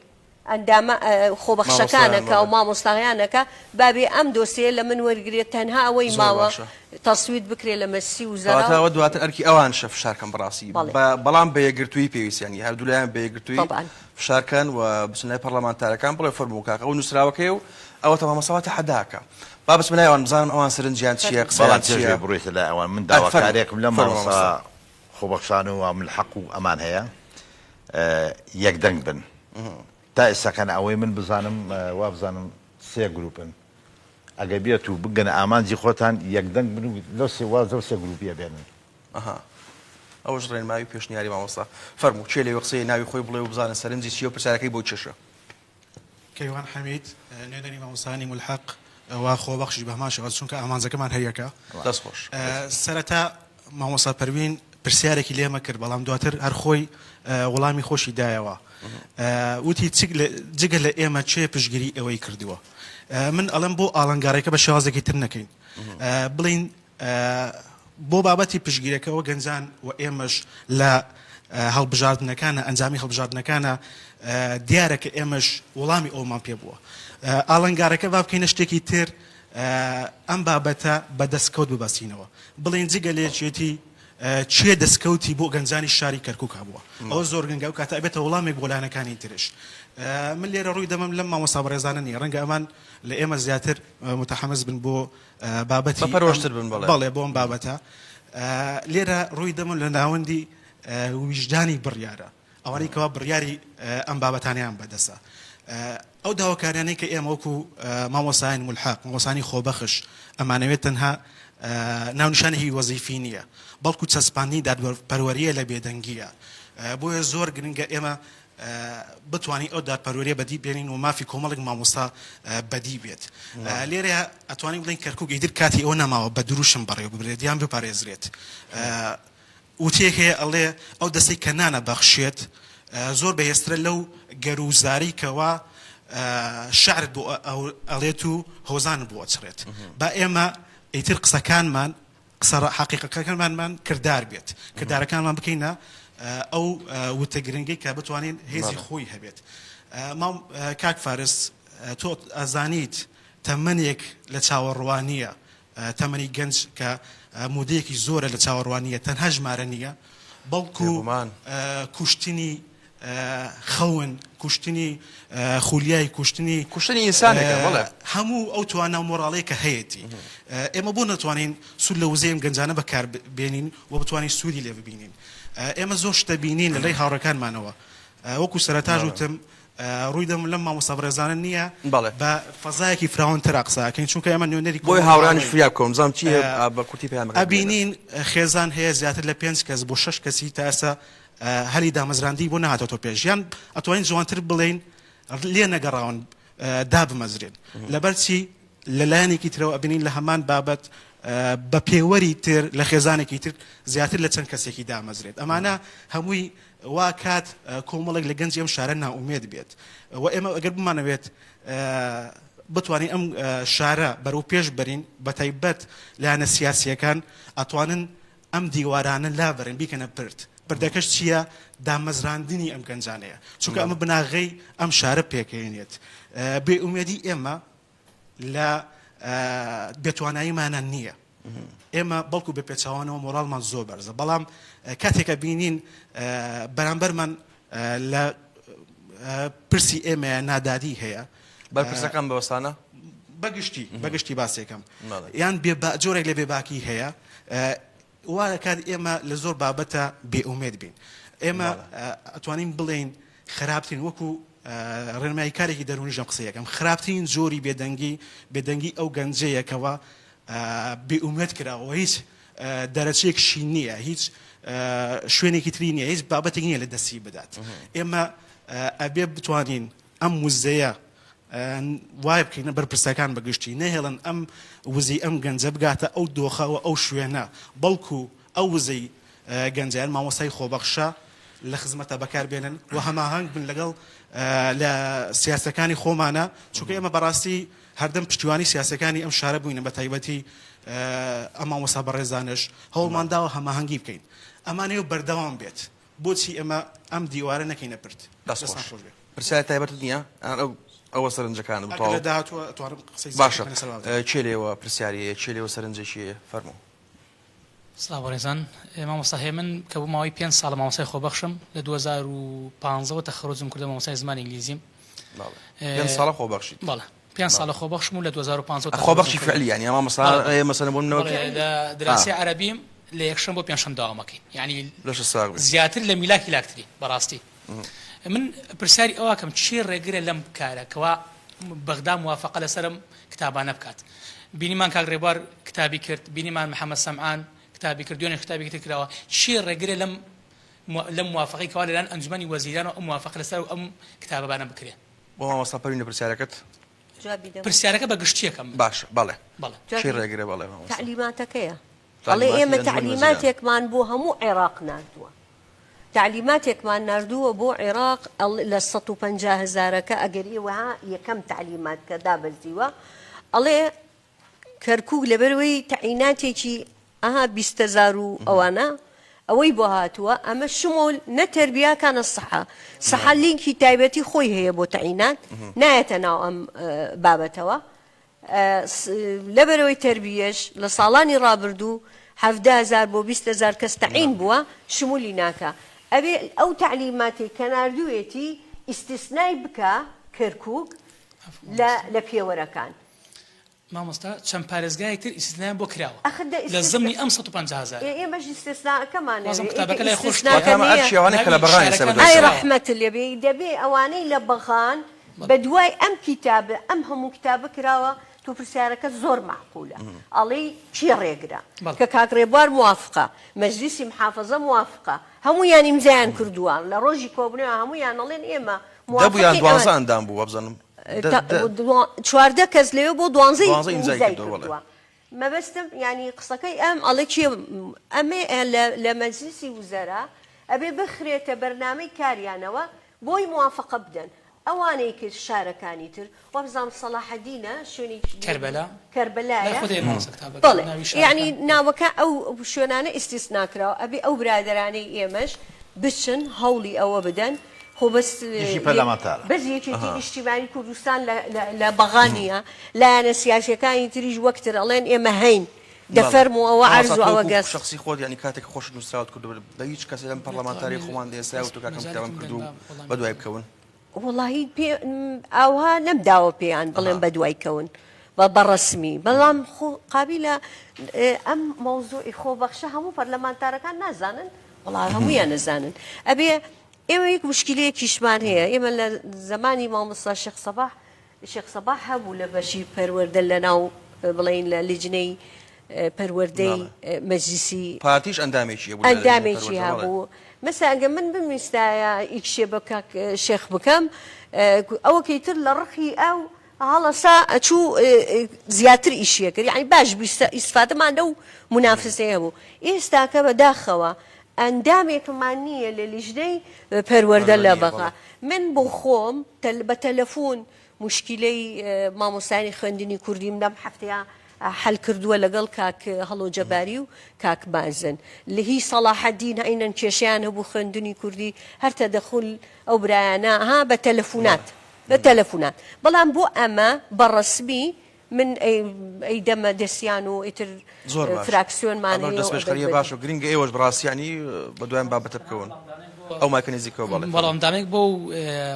[SPEAKER 2] ئەندامە خۆبەخشەکان
[SPEAKER 1] مامۆستایان
[SPEAKER 2] ئەکا و
[SPEAKER 1] بەڵێ.
[SPEAKER 2] مامۆستایان ئەکا با بێ ئەم دۆسێیە لە من وەرگرێ تەنها ئەوەی
[SPEAKER 1] زۆر
[SPEAKER 2] ماوە
[SPEAKER 1] باشە.
[SPEAKER 2] تەسویت بکرێ لە مەجسی وزەرا
[SPEAKER 1] کەواتە
[SPEAKER 2] و.
[SPEAKER 1] ئەوە دواتر ئەرکی ئەوانشە فشار کەن بەڕاستی
[SPEAKER 2] بەڵێ.
[SPEAKER 1] بە بەڵام بە یەکگرتوویی پێویستە یانی هەردوولایان بە یەکگرتوویی
[SPEAKER 2] تەبعەن.
[SPEAKER 1] فشار کەن و بچن لای پەڕلەمانتارەکان بڵێ فەرموو کاکە ئەو نووسراوەکەیە و ئەوەتا مامۆستا وا تەحەدا ئەکا با بچمە لای ئەوان بزانم ئەوان سەرنجیان چییە
[SPEAKER 2] فەرموو.
[SPEAKER 1] قسەیان
[SPEAKER 3] بەڵام پێش
[SPEAKER 1] چییە
[SPEAKER 3] ئەوەی بڕۆیتە لای ئەوان من
[SPEAKER 1] ئە فەرموو
[SPEAKER 3] داواکاریەکم لەم
[SPEAKER 1] فەرموو
[SPEAKER 3] مامۆستا
[SPEAKER 1] مامۆستا.
[SPEAKER 3] خۆبەخشان و ملحەق و ئەمان هەیە یەک دەنگ بن تا ئێستاکان ئەوەی من بزانم وابزانم سێ گروپن ئەگەر بێت و بگەنە ئامانجی خۆتان یەک دەنگ بن و لەو سێ واز لەو سێ گروپیە بێنن.
[SPEAKER 1] ئەها ئەوەش ڕێنمایی و پێشنیاری مامۆستا. فەرموو کێ لەوێ قسەیە ناوی خۆی بڵێ و بزانە سەرنجی چییە و پرسیارەکەی بۆ کێشە.
[SPEAKER 4] کەیوان حەمید، نوێنەری مامۆستایانی مولحەق و خۆبەخشیش بە هەمان شێواز، چونکە ئامانجەکەمان هەر یەکە.
[SPEAKER 1] دەست خۆش.
[SPEAKER 4] سەرەتا مامۆستا پەروین پرسیارێکی لێمە کرد، بەڵام دواتر هەر خۆی وەڵامی خۆشی دایەوە. وتی جگە لە ئێمە کێ پشتگیری ئێوەی کردووە؟ من ئەڵێم بۆ ئاڵنگاریەکە بە شێوازێکی تر نەکەین، بڵێین بۆ بابەتی پشتگیرەکەوە گەنجان و ئێمەش لە هەڵبژاردنەکانە ئەنجامی هەڵبژاردنەکانە دیارە کە ئێمەش وەڵامی ئەومان پێ بووە. ئاڵنگارەکە با بکەینە شتێکی تر، ئەم بابەتە بە دەستکەوت ببەستینەوە، بڵێین جگە لە یەکێتی کێ دەستکەوتی بۆ گەنجانی شاری کەرکوک هەبووە؟ ئەوە زۆر گرنگە، ئەو کاتە ئەبێتە وەڵامێک بۆ لایەنەکانی ترش. من لێرە ڕووی دەمەم لەم مامۆستا بەڕێزانە نییە، ڕەنگە ئەمان لە ئێمە زیاتر متحمس بن بۆ بابەتی
[SPEAKER 1] بە پەرۆشتر بن، بەڵێ.
[SPEAKER 4] بەڵێ بۆ ئەم بابەتە. لێرە ڕووی دەمەم لە ناوەندی ویژدانی بڕیارە، ئەوانەی کەوا بڕیاری ئەم بابەتانەیان بەدەستە. ئەو داواکاریانەی کە ئێمە وەکو مامۆستایان مولحەق، مامۆستایانی خۆبەخش ئەمانەوێت تەنها ناونیشانێکی وەزیفی نییە، بەڵکو چەسپاندنی دادپەروەرییە لە بێدەنگییە. بۆیە زۆر گرنگە ئێمە بتوانین ئەو دادپەروەرییە بەدی بێنین و مافی کۆمەڵێک مامۆستا بەدی بێت. لێرەیا ئەتوانین بڵێین کەرکوک ئیتر کاتی ئەوە نەماوە بە دروشم بەڕێوە ببرێت یان بپارێزرێت. وتەیەک هەیە ئەڵێ ئەو دەستەی کە نان ئەبەخشێت زۆر بەهێزترە لەو گەروو زارەی کەوا شعرت بۆ ئەڵێت و هۆزانت بۆ ئەچڕێت. با ئێمە ئیتر قسەکانمان قسە حەقیقەکانمان کردار بێت، کردارەکانمان بکەینە ئەو وتە گرنگەی کە بتوانین هێزی خۆی هەبێت. مام کاک فارس تۆ ئەزانیت تەمەنێک لە چاوەڕوانییە تەمەنی گەنج کە مودەیەکی زۆرە لە چاوەڕوانییە تەنها ژمارە نییە، بەڵکو کوشتنی خەون، کوشتنی خولیای، کوشتنی
[SPEAKER 1] کوشتنی ئینسانێکە، بەڵێ.
[SPEAKER 4] هەموو ئەو توانا و مۆراڵەی کە هەیەتی. ئێمە بۆ نەتوانین سوود لە وزەی ئەم گەنجانە بەکار بێنین و بتوانین سوودی لێ ببینین؟ ئێمە زۆر شت دەبینین لە لای هاوڕێکانمانەوە. وەکو سەرەتاش وتم ڕووی دەم لەم مامۆستا بەڕێزانە نییە بە فەزایەکی فراوانترا قسە ئەکەین چونکە ئێمە نوێنەری
[SPEAKER 1] بۆیە هاوڕێیانیش فریا بکەون بزانم چی هەیە بە کورتی پەیامەکە بگەیەنە.
[SPEAKER 4] ئەبینین خێزان هەیە زیاتر لە پێنج کەس بۆ شەش کەسی تا ئێستا هەلی دامەزراندنی بۆ نەهاتۆتەوە پێش یان ئەتوانین جوانتر بڵێین لێ نەگەڕاون دابمەزرێن لەبەر چی لە لایەنێکی ترەوە ئەبینین لە هەمان بابەت بە پێوەری تر لە خێزانێکی تر زیاتر لە چەند کەسێکی دامەزرێت ئەمانە هەمووی وا کات کۆمەڵێک لە گەنجی ئەم شارە نائومێد بێت و ئێمە ئەگەر بمانەوێت بتوانین ئەم شارە بەرەو پێش بەرین بە تایبەت لایەنە سیاسیەکان ئەتوانن ئەم دیوارانە لابەرن بیکەنە پرد پردەکەش چییە دامەزراندنی ئەم گەنجانەیە چونکە ئەمە بناغەی ئەم شارە پێکەێنێت بێ ئومێدی ئێمە لە بێتواناییمانە نییە. ئێمە بەڵکو بە پێچەوانەوە مۆراڵمان زۆر بەرزە بەڵام کاتێکە بینین بەرامبەرمان لە پرسی ئێمەیە نادادی هەیە.
[SPEAKER 1] بەرپرسەکان بەوەستانە؟
[SPEAKER 4] بەگشتی بەگشتی باسێکم یان جۆرێک لە بێباکی هەیە وا دەکات ئێمە لە زۆر بابەتە بێ ئومێد بین. ئێمە ئەتوانین بڵێین خراپترین وەکو ڕێنماییکارێکی دەروونیش ئەم قسەیە ئەکەم، خراپترین جۆری بێدەنگی، بێدەنگی ئەو گەنجەیە کەوا بێ ئومێد کراوە و هیچ دەرەچەیەکشی نییە، هیچ شوێنێکی تری نییە، هیچ بابەتێک نییە لە دەستی بدات. ئێمە ئەبێ بتوانین ئەم وزەیە وای بکەین بەرپرسەکان بە گشتی نەهێڵن ئەم وزەی ئەم گەنجە بگاتە ئەو دۆخە و ئەو شوێنە، بەڵکو ئەو وزەی گەنجە یان مامۆستای خۆبەخشە لە خزمەتە بەکار بێنن و هەماهەنگ بن لەگەڵ لە سیاسەکانی خۆمانە، چونکە ئێمە بەڕاستی هەردەم پشتیوانی سیاسەکانی ئەم شارە بووینە بە تایبەتی ئەم مامۆستا بەڕێزانەش هەوڵمان داوە هەماهەنگی بکەین ئەمانەوێ بەردەوام بێت. بۆچی ئێمە ئەم دیوارە نەکەینە پرد؟
[SPEAKER 1] دەست
[SPEAKER 4] دەستان
[SPEAKER 1] خۆش.
[SPEAKER 4] خۆش بێ.
[SPEAKER 1] پرسیاری تایبەتت نییە؟ ئەها ئەو ئەوە سەرنجەکانت بوو
[SPEAKER 4] ئەگەر لە
[SPEAKER 1] تەواو.
[SPEAKER 4] داهاتووە ئەتوانم قسەی زیاتر
[SPEAKER 1] باشە
[SPEAKER 4] بکەم لەسەر بابەتەکە.
[SPEAKER 1] کێ لێوە پرسیاری هەیە؟ کێ لێوە سەرنجێکی هەیە؟ فەرموو.
[SPEAKER 5] سڵاو بەڕێزان مامۆستا هێمن کە بۆ ماوەی پێنج ساڵە مامۆستای خۆبەخشم لە 2015 وە تەخەروجم کردە مامۆستای زمانی ئینگلیزیم
[SPEAKER 1] بەڵێ پێنج ساڵە خۆبەخشیت؟
[SPEAKER 5] بەڵێ پێنج ساڵە خۆبەخشم و لە 2015 وە
[SPEAKER 1] خۆبەخشی
[SPEAKER 5] تەخەروجم کردە.
[SPEAKER 1] فعلی یانی مامۆستا
[SPEAKER 5] بەڵێ
[SPEAKER 1] ئەیە مەسەلەن بۆ نمونە
[SPEAKER 5] بەڵێ لە دراسی عەرەبیم لە یەکشەم بۆ پێنجشەم داوامەکەین یانی
[SPEAKER 1] لەشت ساغ بێ.
[SPEAKER 5] زیاتر لە میلاک هیلاکترین بەڕاستی من پرسیاری ئەوەکەم چی ڕێگرە لەم کارە کەوا بەغدا موافقە لەسەرم کتابانە بکات بینیمان کاک ڕێبوار کتابی کرد بینیمان محەممەد سەمعان کتابی کرد دوێنێش کتابێکی تر کراوە چی ڕێگرە لەم لەم موافقەی کەوا لەلایەن ئەنجومەنی وەزیران و ئەم موافقە لەسەر ئەم کتابانە بکرێ
[SPEAKER 1] بۆ مامۆستا پەروین لە پرسیارەکەت
[SPEAKER 2] جوابی دەمەوە.
[SPEAKER 5] پرسیارەکە بە گشتیەکەم من.
[SPEAKER 1] باشە بەڵێ.
[SPEAKER 5] بەڵێ.
[SPEAKER 1] چی ڕێگرە بەڵێ مامۆستا.
[SPEAKER 2] تەعلیماتەکەیە. ئەڵێ ئێمە تەعلیماتێکمان بۆ هەموو عێراق ناردووە. تەعلیماتێکمان ناردووە بۆ عێراق لە 150 هەزارەکە ئەگەر ئێوە ها یەکەم تەعلیمات کە دابەزیوە ئەڵێ کەرکوک لەبەرئەوەی تەعیناتێکی ئەها 20 هەزار و ئەوانە ئەوەی بۆ هاتووە ئەمە شمۆل نە تەربیە کانە سەحە سەحە لینکی تایبەتی خۆی هەیە بۆ تەعینات نایەتە ناو ئەم بابەتەوە لەبەرئەوەی تەربیەش لە ساڵانی ڕابردوو 17 هەزار بۆ 20 هەزار کەس تەعین بووە شمولی ناکا ئەبێ ئەو تەعلیماتەی کە ناردوویەتی ئیستیسنای بکا کەرکوک لە لە پێوەرەکان.
[SPEAKER 5] مامۆستا چەند پارێزگایەک تر ئیستیسنایان بۆ کراوە
[SPEAKER 2] ئەخر دە
[SPEAKER 5] لە
[SPEAKER 2] ئیستیسنا
[SPEAKER 5] زمنی ئەم 150 هەزارە.
[SPEAKER 2] ئێ ئێمەش ئیستیسناکەمان
[SPEAKER 5] وازم
[SPEAKER 2] ئەوێ ئێ کە
[SPEAKER 5] کتابەکە لای خۆشتە.
[SPEAKER 2] ئیستیسناکە
[SPEAKER 1] واتە ئەمە
[SPEAKER 2] نییە.
[SPEAKER 1] ئەرکی ئەوانەی کە لە
[SPEAKER 5] ناوی
[SPEAKER 1] بەغان ئێستا
[SPEAKER 5] شارەکان
[SPEAKER 1] بەدوای
[SPEAKER 2] ئای
[SPEAKER 1] سەرەوە.
[SPEAKER 5] نووسراوە.
[SPEAKER 2] ڕەحمەتت لێ بێ دەبێ ئەوانەی لە بەغان
[SPEAKER 5] بەڵێ.
[SPEAKER 2] بەدوای ئەم کیتابە ئەم هەموو کتابە کراوە تۆ پرسیارەکەت زۆر مەعقولە ئەڵێی کێ ڕێگرە
[SPEAKER 5] بەڵێ.
[SPEAKER 2] کە کاک ڕێبوار موافقە مەجلیسی محافەزە موافقە هەموویان ئیمزایان کردووە لە ڕۆژی کۆبوونەوە هەموویان ئەڵێن ئێمە
[SPEAKER 1] دە بوو یان
[SPEAKER 2] موافقین
[SPEAKER 1] دوانزە
[SPEAKER 2] ئەمە
[SPEAKER 1] ئەندام بوو وابزانم دە دە
[SPEAKER 2] 14 کەس لەوێ بۆ دوانزەی
[SPEAKER 1] دوانزە ئیمزای
[SPEAKER 2] ئیمزای
[SPEAKER 1] کردووە بەڵێ.
[SPEAKER 2] کردووە مەبەستم یانی قسەکەی ئەم ئەڵێ کێ ئەمێ لە لە مەجلیسی وزەرا ئەبێ بخرێتە بەرنامەی کاریانەوە بۆی موافقە بدەن ئەوانەی کرد شارەکانی تر وابزانم سەڵاحەدینە شوێنێکی
[SPEAKER 5] کەربەلا
[SPEAKER 2] کەربەلایە
[SPEAKER 5] لای خۆت هەیە مامۆستا کتابەکە
[SPEAKER 2] بەڵێ
[SPEAKER 5] ناوی
[SPEAKER 2] یانی
[SPEAKER 5] شارەکان
[SPEAKER 2] ناوەکە ئەو شوێنانە ئیستیسنا کراوە ئەبێ ئەو برادەرانەی ئێمەش بچن هەوڵی ئەوە بدەن خۆ بەس
[SPEAKER 3] یەکی پەرلەمانتارە.
[SPEAKER 2] بەس یەکێتی نیشتیمانی کوردستان لە لە لە بەغا نییە لایەنە سیاسیەکانی تریش وەک تر ئەڵێن ئێمە هەین
[SPEAKER 1] بەڵێ
[SPEAKER 2] دەفەرموو ئەوە عەرز
[SPEAKER 1] مامۆستا
[SPEAKER 2] و
[SPEAKER 1] تۆ
[SPEAKER 2] ئەوە
[SPEAKER 1] وەکو
[SPEAKER 2] گەز.
[SPEAKER 1] شەخسی خۆت یانی کاتێک خۆشت نووسراوت کردووە بە هیچ کەسێ لەم پەڕلەمانتارەی خۆمان دێ سایە وتووە کاکەم کتابم
[SPEAKER 5] مەجالێکم بدەن
[SPEAKER 1] کردووە و
[SPEAKER 5] با وەڵامی
[SPEAKER 1] بەدوای
[SPEAKER 5] بدەمەوە.
[SPEAKER 1] بکەون؟
[SPEAKER 2] وەڵاهی پێ ئاوها نەمداوە پێیان بڵێم بەدوای کەون بە بەڕەسمی بەڵام خۆ قابیلە ئەم مەوزوعی خۆبەخشە هەموو پەرلەمانتارەکان نازانن وەڵا هەموویان نەزانن ئەبێ ئێمە یەک مشکلەیەکیشمان هەیە ئێمە لە زەمانی مامۆستا شێخ سەباح شێخ سەباح هەبوو لە بەشی پەروەردە لە ناو بڵێین لە لیجنەی پەروەردەی مەجلیسی
[SPEAKER 1] پارتیش ئەندامێکی هەبوو لە لجنەی
[SPEAKER 2] ئەندامێکی
[SPEAKER 1] پەروەردە بەڵێ.
[SPEAKER 2] هەبوو مەسەلەن ئەگەر من بمویستایە ئیکشێ بە کاک شێخ بکەم ئەوەکەی تر لە ڕقی ئەو هەڵەسا ئەچوو زیاتر ئیشیە کرد یعنی باش بوو ئیسفادەمان لەو مونافسەیە هەبوو ئێستاکە بەداخەوە ئەندامێکمان نییە لە لیژنەی پەروەردە
[SPEAKER 1] پەروەردە
[SPEAKER 2] لە
[SPEAKER 1] نییە
[SPEAKER 2] بەغا
[SPEAKER 1] بەڵێ.
[SPEAKER 2] من بۆ خۆم بە تەلەفون موشکیلەی مامۆستایانی خوێندنی کوردیم لەم هەفتەیە حەل کردووە لەگەڵ کاک هەڵۆ جەباری و کاک مازن لە هی سەڵاحەدین عەینەن کێشەیان هەبوو خوێندنی کوردی هەر تەدەخول ئەو برایانە ها بە تەلەفونات بە تەلەفونات بەڵام بۆ ئەمە بە ڕەسمی. من ئەیدەمە دەستیان و ئیتر
[SPEAKER 1] زۆر باش
[SPEAKER 2] فراکسیۆنمان
[SPEAKER 1] ئەمەش
[SPEAKER 2] هەیە و ئەبێت
[SPEAKER 1] دەستپێشخەرییە
[SPEAKER 2] بە
[SPEAKER 1] باشە و گرنگە ئێوەش بەڕاستی یانی بەدوای ئەم بابەتە بکەون ئەو مایکە نزیکەوە بەڵێ فەرموو.
[SPEAKER 5] وەڵامدانێک بۆ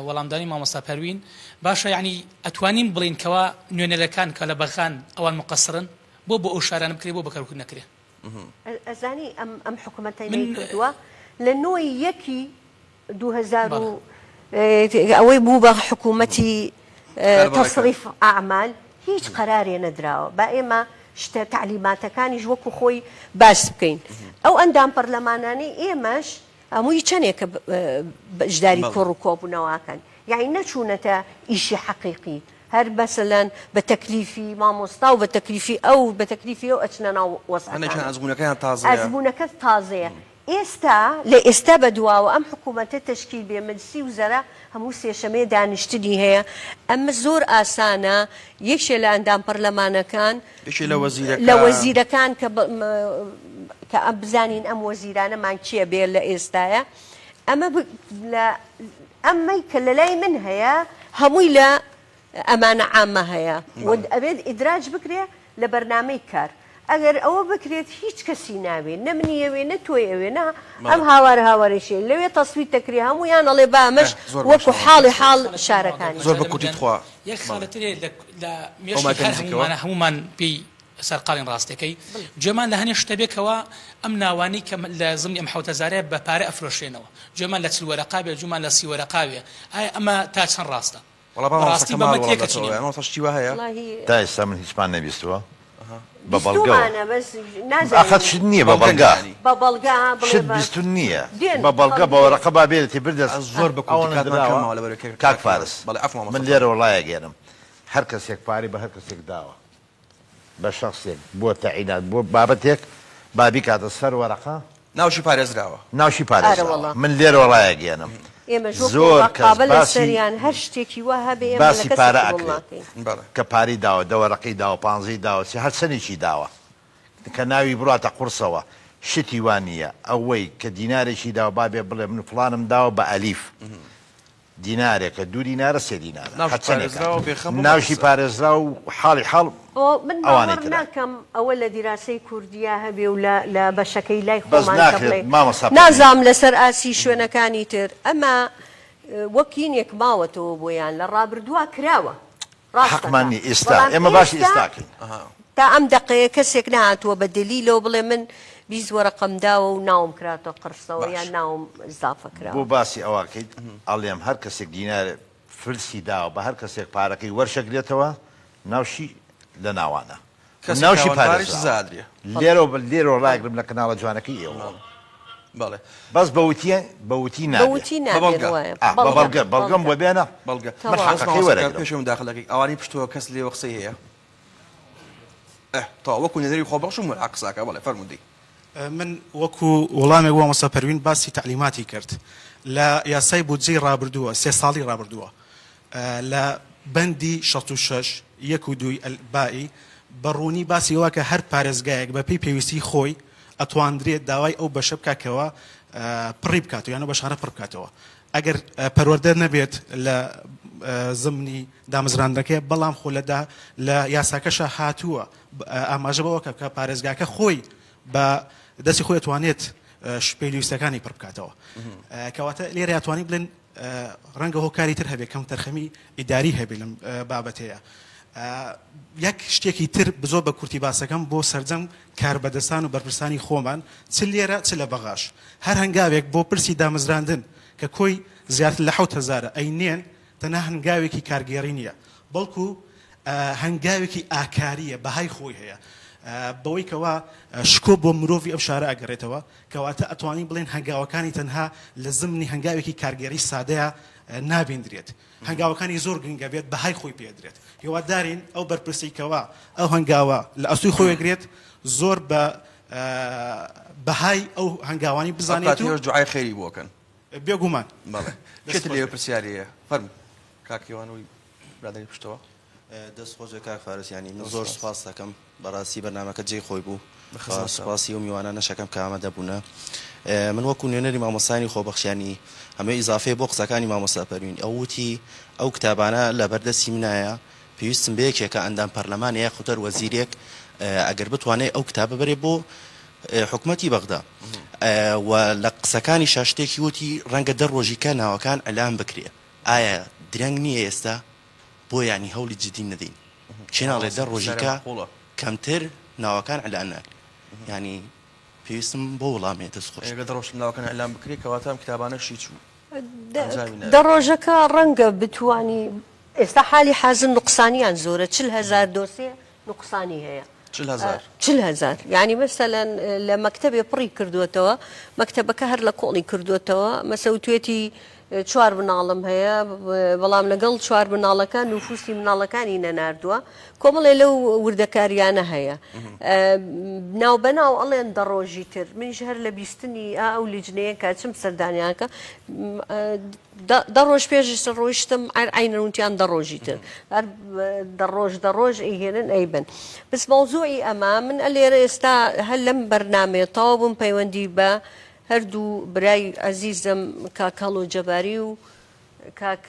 [SPEAKER 5] وەڵامدانی مامۆستا پەروین باشە یانی ئەتوانین بڵێین کەوا نوێنەرەکان کە لە بەغان ئەوان مقەسرن بۆ بۆ ئەو شارانە بکرێ بۆ بە کەرکوک نەکرێ؟
[SPEAKER 2] ئەزانی ئەم ئەم حکومەتەی
[SPEAKER 5] من
[SPEAKER 2] نەیکردووە لە نۆی یەکی 2000 و ئەوەی بوو بە حکوومەتی تەسریف ئەعمال هیچ قەرارێ نەدراوە با ئێمە شتە تەعلیماتەکانیش وەکو خۆی باس بکەین ئەو ئەندام پەرلەمانانەی ئێمەش هەمووی چەنێکە بەشداری کۆڕ و کۆبوونەوەکەن یەعنی نەچوونەتە ئیشی حەقیقی هەر مەسەلەن بە تەکلیفی مامۆستا و بە تەکلیفی ئەو بە تەکلیفی ئەو ئەچنە ناو وەزعەکانەوە.
[SPEAKER 1] هەندێکیان ئەزموونەکەیان تازەیە.
[SPEAKER 2] ئەزموونەکە تازەیە. ئێستا لە ئێستا بە دواوە ئەم حکوومەتە تەشکیل بێ مەجلسی وزەرا هەموو سێشەمێ دانیشتنی هەیە ئەمە زۆر ئاسانە یەکێ لە ئەندام پەرلەمانەکان
[SPEAKER 1] یەکێ لە وەزیرەکان.
[SPEAKER 2] لە وەزیرەکان کە کە ئەم بزانین ئەم وەزیرانەمان کێ بێ لە ئێستایە ئەمە لە ئەمەی کە لە لای من هەیە هەمووی لە ئەمانە عامە هەیە و ئەبێت ئیدراج بکرێ لە بەرنامەی کار ئەگەر ئەوە بکرێت هیچ کەسی ناوێ نە منی ئەوێ نە تۆی ئەوێ نە ئەم هاوار هاوارەشێ لەوێ تەسویت دەکرێ هەموویان ئەڵێ با ئەمەش وەکو حاڵی حاڵ شارەکانی
[SPEAKER 1] زۆر بە کورتی تخوا
[SPEAKER 5] یەک خاڵە ترێ لە لە مێشکی هەر هەموومانە هەموومان پێی سەرقاڵین ڕاستەکەی گوێمان لە هەنێ شتە بێ کەوا ئەم ناوانەی کە لە زمنی ئەم حەوتەزارەیە بە پارە ئەفرۆشرێنەوە گوێمان لە 40 وەرەقا بێ جومان لە 30 وەرەقا بێ ئایا ئەمە تا چەند ڕاستە
[SPEAKER 1] وەڵا با مامۆستا
[SPEAKER 5] بەڕاستی
[SPEAKER 1] کەمال
[SPEAKER 5] بەمە
[SPEAKER 1] وەڵام
[SPEAKER 5] تێکەچینێ
[SPEAKER 1] داتەوە مامۆستا شتی وا هەیە؟
[SPEAKER 2] وەڵاهی
[SPEAKER 3] تا ئێستا من هیچمان نەبیستووە بە بەڵگەوە
[SPEAKER 2] بیستوومانە بەس
[SPEAKER 3] ئاخر
[SPEAKER 2] نازانین
[SPEAKER 3] شت نییە بە
[SPEAKER 1] بەڵگە
[SPEAKER 3] بەڵگە
[SPEAKER 1] نییە یانی.
[SPEAKER 2] بە بەڵگە ها بڵێ
[SPEAKER 3] شت
[SPEAKER 2] بە
[SPEAKER 3] بیستون نییە
[SPEAKER 2] دێن
[SPEAKER 3] بە بەڵگە
[SPEAKER 2] خەڵک
[SPEAKER 3] بە
[SPEAKER 2] دێن.
[SPEAKER 3] وەرەقە با بێرێتی بردەست
[SPEAKER 1] زۆر بە کورتی
[SPEAKER 3] ئەوەنە
[SPEAKER 1] کاتمان کەم
[SPEAKER 3] دراوە
[SPEAKER 1] ماوە لەبەرئەوەی کاک
[SPEAKER 3] کاک
[SPEAKER 1] کاک
[SPEAKER 3] فارس
[SPEAKER 1] بەڵێ عەفو مامۆستا
[SPEAKER 3] من
[SPEAKER 1] فەرموو.
[SPEAKER 3] لێرەوە ڕایەگەیەنم هەر کەسێک پارەی بە هەر کەسێک داوە بە شەخسێک بۆ تەعینات بۆ بابەتێک با بیکاتە سەر وەرەقە.
[SPEAKER 1] ناوشی پارێزراوە.
[SPEAKER 3] ناوشی
[SPEAKER 2] ئارە
[SPEAKER 3] پارێزراوە
[SPEAKER 2] وەڵا.
[SPEAKER 3] من لێرەوە ڕایەگەیەنم
[SPEAKER 2] ئێمەش وەکو
[SPEAKER 3] زۆر کەس
[SPEAKER 2] ڕەقابە
[SPEAKER 3] باسی
[SPEAKER 2] لەسەریان هەر شتێکی وا هەبێ ئێمە لە
[SPEAKER 3] باسی
[SPEAKER 2] کەسێک
[SPEAKER 3] پارە
[SPEAKER 2] قبوڵ
[SPEAKER 3] ئەکرێت
[SPEAKER 2] ناکەین.
[SPEAKER 1] بەڵێ.
[SPEAKER 3] کە پارەی داوە دە وەرەقەی داوە پانزەی داوە چی هەر چەنێکی داوە کە ناوی بڕاتە قوڕسەوە شتی وا نییە ئەوەی کە دینارێکی داوە با بێ بڵێ من فڵانم داوە بە ئەلیف دینارێکە دوو دینارە سێ دینارە
[SPEAKER 1] ناوشی
[SPEAKER 3] هەرچەنێکە
[SPEAKER 1] پارێزراوە بێخەم بۆ
[SPEAKER 3] ناوشی
[SPEAKER 1] مەترسە.
[SPEAKER 3] پارێزراو و حاڵی حاڵ
[SPEAKER 2] بۆ من
[SPEAKER 3] ئەوانەی
[SPEAKER 2] باوەڕ
[SPEAKER 3] ترە.
[SPEAKER 2] ناکەم ئەوە لە دیراسەی کوردیا هەبێ و لە لە بەشەکەی لای
[SPEAKER 3] بەس
[SPEAKER 2] خۆمان کە
[SPEAKER 3] ناکرێت
[SPEAKER 2] بڵێ
[SPEAKER 3] مامۆستا پەروین.
[SPEAKER 2] نازام لەسەر ئاستی شوێنەکانی تر ئەمە وەک کینێک ماوەتەوە بۆیان لە ڕابردووا کراوە ڕاستەکا
[SPEAKER 3] حەقمان نیە ئیستا
[SPEAKER 2] بەڵام
[SPEAKER 3] ئێمە باسی
[SPEAKER 2] ئێستا
[SPEAKER 3] ئیستا کەین.
[SPEAKER 2] تا ئەم دەقەیە کەسێک نەهاتووە بە دەلیلەوە بڵێ من 20 وەرەقەم داوە و ناوم کراتە قڕسەوە
[SPEAKER 1] باش.
[SPEAKER 2] یان ناوم ئیزافە
[SPEAKER 3] بۆ
[SPEAKER 2] کراوە.
[SPEAKER 3] باسی ئەوە کەیت ئەڵێم هەر کەسێک دینار فلسی داوە بە هەر کەسێک پارەکەی وەرشەگرێتەوە ناوشی لە ناوانە و
[SPEAKER 1] کەسی
[SPEAKER 3] ناوشی
[SPEAKER 1] تاوانباریش
[SPEAKER 3] پارێزراوە
[SPEAKER 1] سزا ئەدرێ.
[SPEAKER 3] لێرەوە لێرەوە ڕایگرم لە کەناڵە جوانەکەی ئێوەوە.
[SPEAKER 1] بەڵێ.
[SPEAKER 3] بەس بە وتی بە وتی
[SPEAKER 2] بە
[SPEAKER 3] نابێ.
[SPEAKER 2] وتی
[SPEAKER 1] بە
[SPEAKER 2] نابێت
[SPEAKER 1] بەڵگە.
[SPEAKER 2] وایە.
[SPEAKER 3] ئا بە
[SPEAKER 2] بەڵگە
[SPEAKER 3] بەڵگە بەڵگەم
[SPEAKER 2] بەڵگە.
[SPEAKER 3] بۆ بێنە
[SPEAKER 1] بەڵگە.
[SPEAKER 3] من
[SPEAKER 2] تەواو.
[SPEAKER 1] بەس
[SPEAKER 3] حەقەکەی
[SPEAKER 1] مامۆستا کە
[SPEAKER 3] وەرەگرم.
[SPEAKER 1] پێش ئەوەی مداخلە کەی ئەوانەی پشتەوە کەس لێوە قسەی هەیە؟ ئه تەواو وەکو نوێنەری خۆبەخش و مولحەق قسە ئەکا بەڵێ فەرموو دەی.
[SPEAKER 4] من وەکو وڵامێک بۆ مامۆستا پەروین باسی تەعلیماتی کرد لە یاسای بودجەی ڕابردووە سێ ساڵی ڕابردووە لە بەندی 66 یەک و دووی بائی بە ڕوونی باسی ئەوە کە هەر پارێزگایەک بە پێی پێویستی خۆی ئەتواندرێت داوای ئەو بەشە بکات کەوا پڕی بکاتەوە یان ئەو بەشانە پڕ بکاتەوە ئەگەر پەروەردە نەبێت لە زمنی دامەزراندنەکەی بەڵام خۆ لە لە یاساکەشا هاتووە ئاماژە بەوە کە کە پارێزگاکە خۆی بە دەستی خۆی ئەتوانێت پێویستەکانی پڕ بکاتەوە کەواتە لێرە ئەتوانین بڵێن ڕەنگە هۆکاری تر هەبێت کەم تەرخەمی ئیداری هەبێت لەم بابەتەیە یەک شتێکی تر بزۆر بە کورتی باسەکەم بۆ سەرجەم کاربەدەستان و بەرپرسانی خۆمان چ لێرە چ لە بەغاش هەر هەنگاوێک بۆ پرسی دامەزراندن کە کۆی زیاتر لە حەوت هەزارە ئەینێن تەنها هەنگاوێکی کارگێڕی نییە، بەڵکو هەنگاوێکی ئاکارییە، بەهای خۆی هەیە، بەوەی کەوا شکۆ بۆ مرۆڤی ئەم شارە ئەگەڕێتەوە، کەواتە ئەتوانین بڵێین هەنگاوەکانی تەنها لە زمنی هەنگاوێکی کارگێڕی سادەیا نابیندرێت، هەنگاوەکانی زۆر گرنگە بێت بەهای خۆی پێ ئەدرێت، هیوادارین ئەو بەرپرسەی کەوا ئەو هەنگاوە لە ئەستۆی خۆی ئەگرێت زۆر بە بەهای ئەو هەنگاوانی بزانێت و.
[SPEAKER 1] ئەو کاتەیش دوعای خێری بۆ کەن.
[SPEAKER 4] بێگومان.
[SPEAKER 1] بەڵێ کێ تر لێوێ پرسیاری هەیە؟ فەرموو کاک هیوان و برادەری پشتەوە.
[SPEAKER 6] دەست خۆش بێ کاک فارس یانی من زۆر سوپاست دەکەم بەڕاستی بەرنامەکە جێی خۆی بوو سوپاسی ئەو میوانانەش ئەکەم کە ئامادە بوونە من وەکو نوێنەری مامۆستایانی خۆبەخش یانی ئەمە ئیزافەیە بۆ قسەکانی مامۆستا پەروین ئەو وتی ئەو کتابانە لە بەردەستی منایە. پێویستم بە یەکێکە ئەندام پەرلەمانێ یاخود هەر وەزیرێک ئەگەر بتوانێ ئەو کتابە بەرێ بۆ حکومەتی بەغدا و لە قسەکانیشا شتێکی وتی ڕەنگە دە ڕۆژی کە ناوەکان ئیعلان بکرێ ئایا درەنگ نییە ئێستا بۆ یانی هەوڵی جدی نەدەین کێ ناڵێ دە ڕۆژی کە کەمتر ناوەکان ئیعلان ناکرێ یانی پێویستم بۆ وڵام هەیە دەست خۆش.
[SPEAKER 1] ئەگەر دە ڕۆژ ناوەکان ئیعلان بکرێ کەواتە ئەم کتابانەش هیچ ئەنجامی نابێ.
[SPEAKER 2] دە ڕۆژەکە ڕەنگە بتوانی ئێستا حالی حازر نوقسانیان زۆرە 40 هەزار دۆسێ نوقسانی هەیە.
[SPEAKER 1] 40 هەزار.
[SPEAKER 2] 40 هەزار یانی مەسەلەن لە مەکتەبێ پڕی کردووەتەوە مەکتەبەکە هەر لە کۆڵی کردووەتەوە مەسە وتوێتی چوار مناڵم هەیە بەڵام لەگەڵ چوار مناڵەکە نفوسی مناڵەکانی نەناردووە کۆمەڵێ لەو وردەکاریانە هەیە ناوبەناو ئەڵێن دە ڕۆژی تر منیش هەر لە بیستنی ئا ئەو لیجنەیە کە چم سەردانیانکە دە ڕۆژ پێش ئێستا ڕۆیشتم هەر عەینەن وتیان دە ڕۆژی تر هەر دە ڕۆژ دە ڕۆژ ئەیهێنن ئەیبەن بەس مەوزوعی ئەمە من ئەلێرە ئێستا هەر لەم بەرنامەیە تەواو بووم پەیوەندی بە هەردوو برای ئەزیزم کاک هەڵۆ جەباری و کاک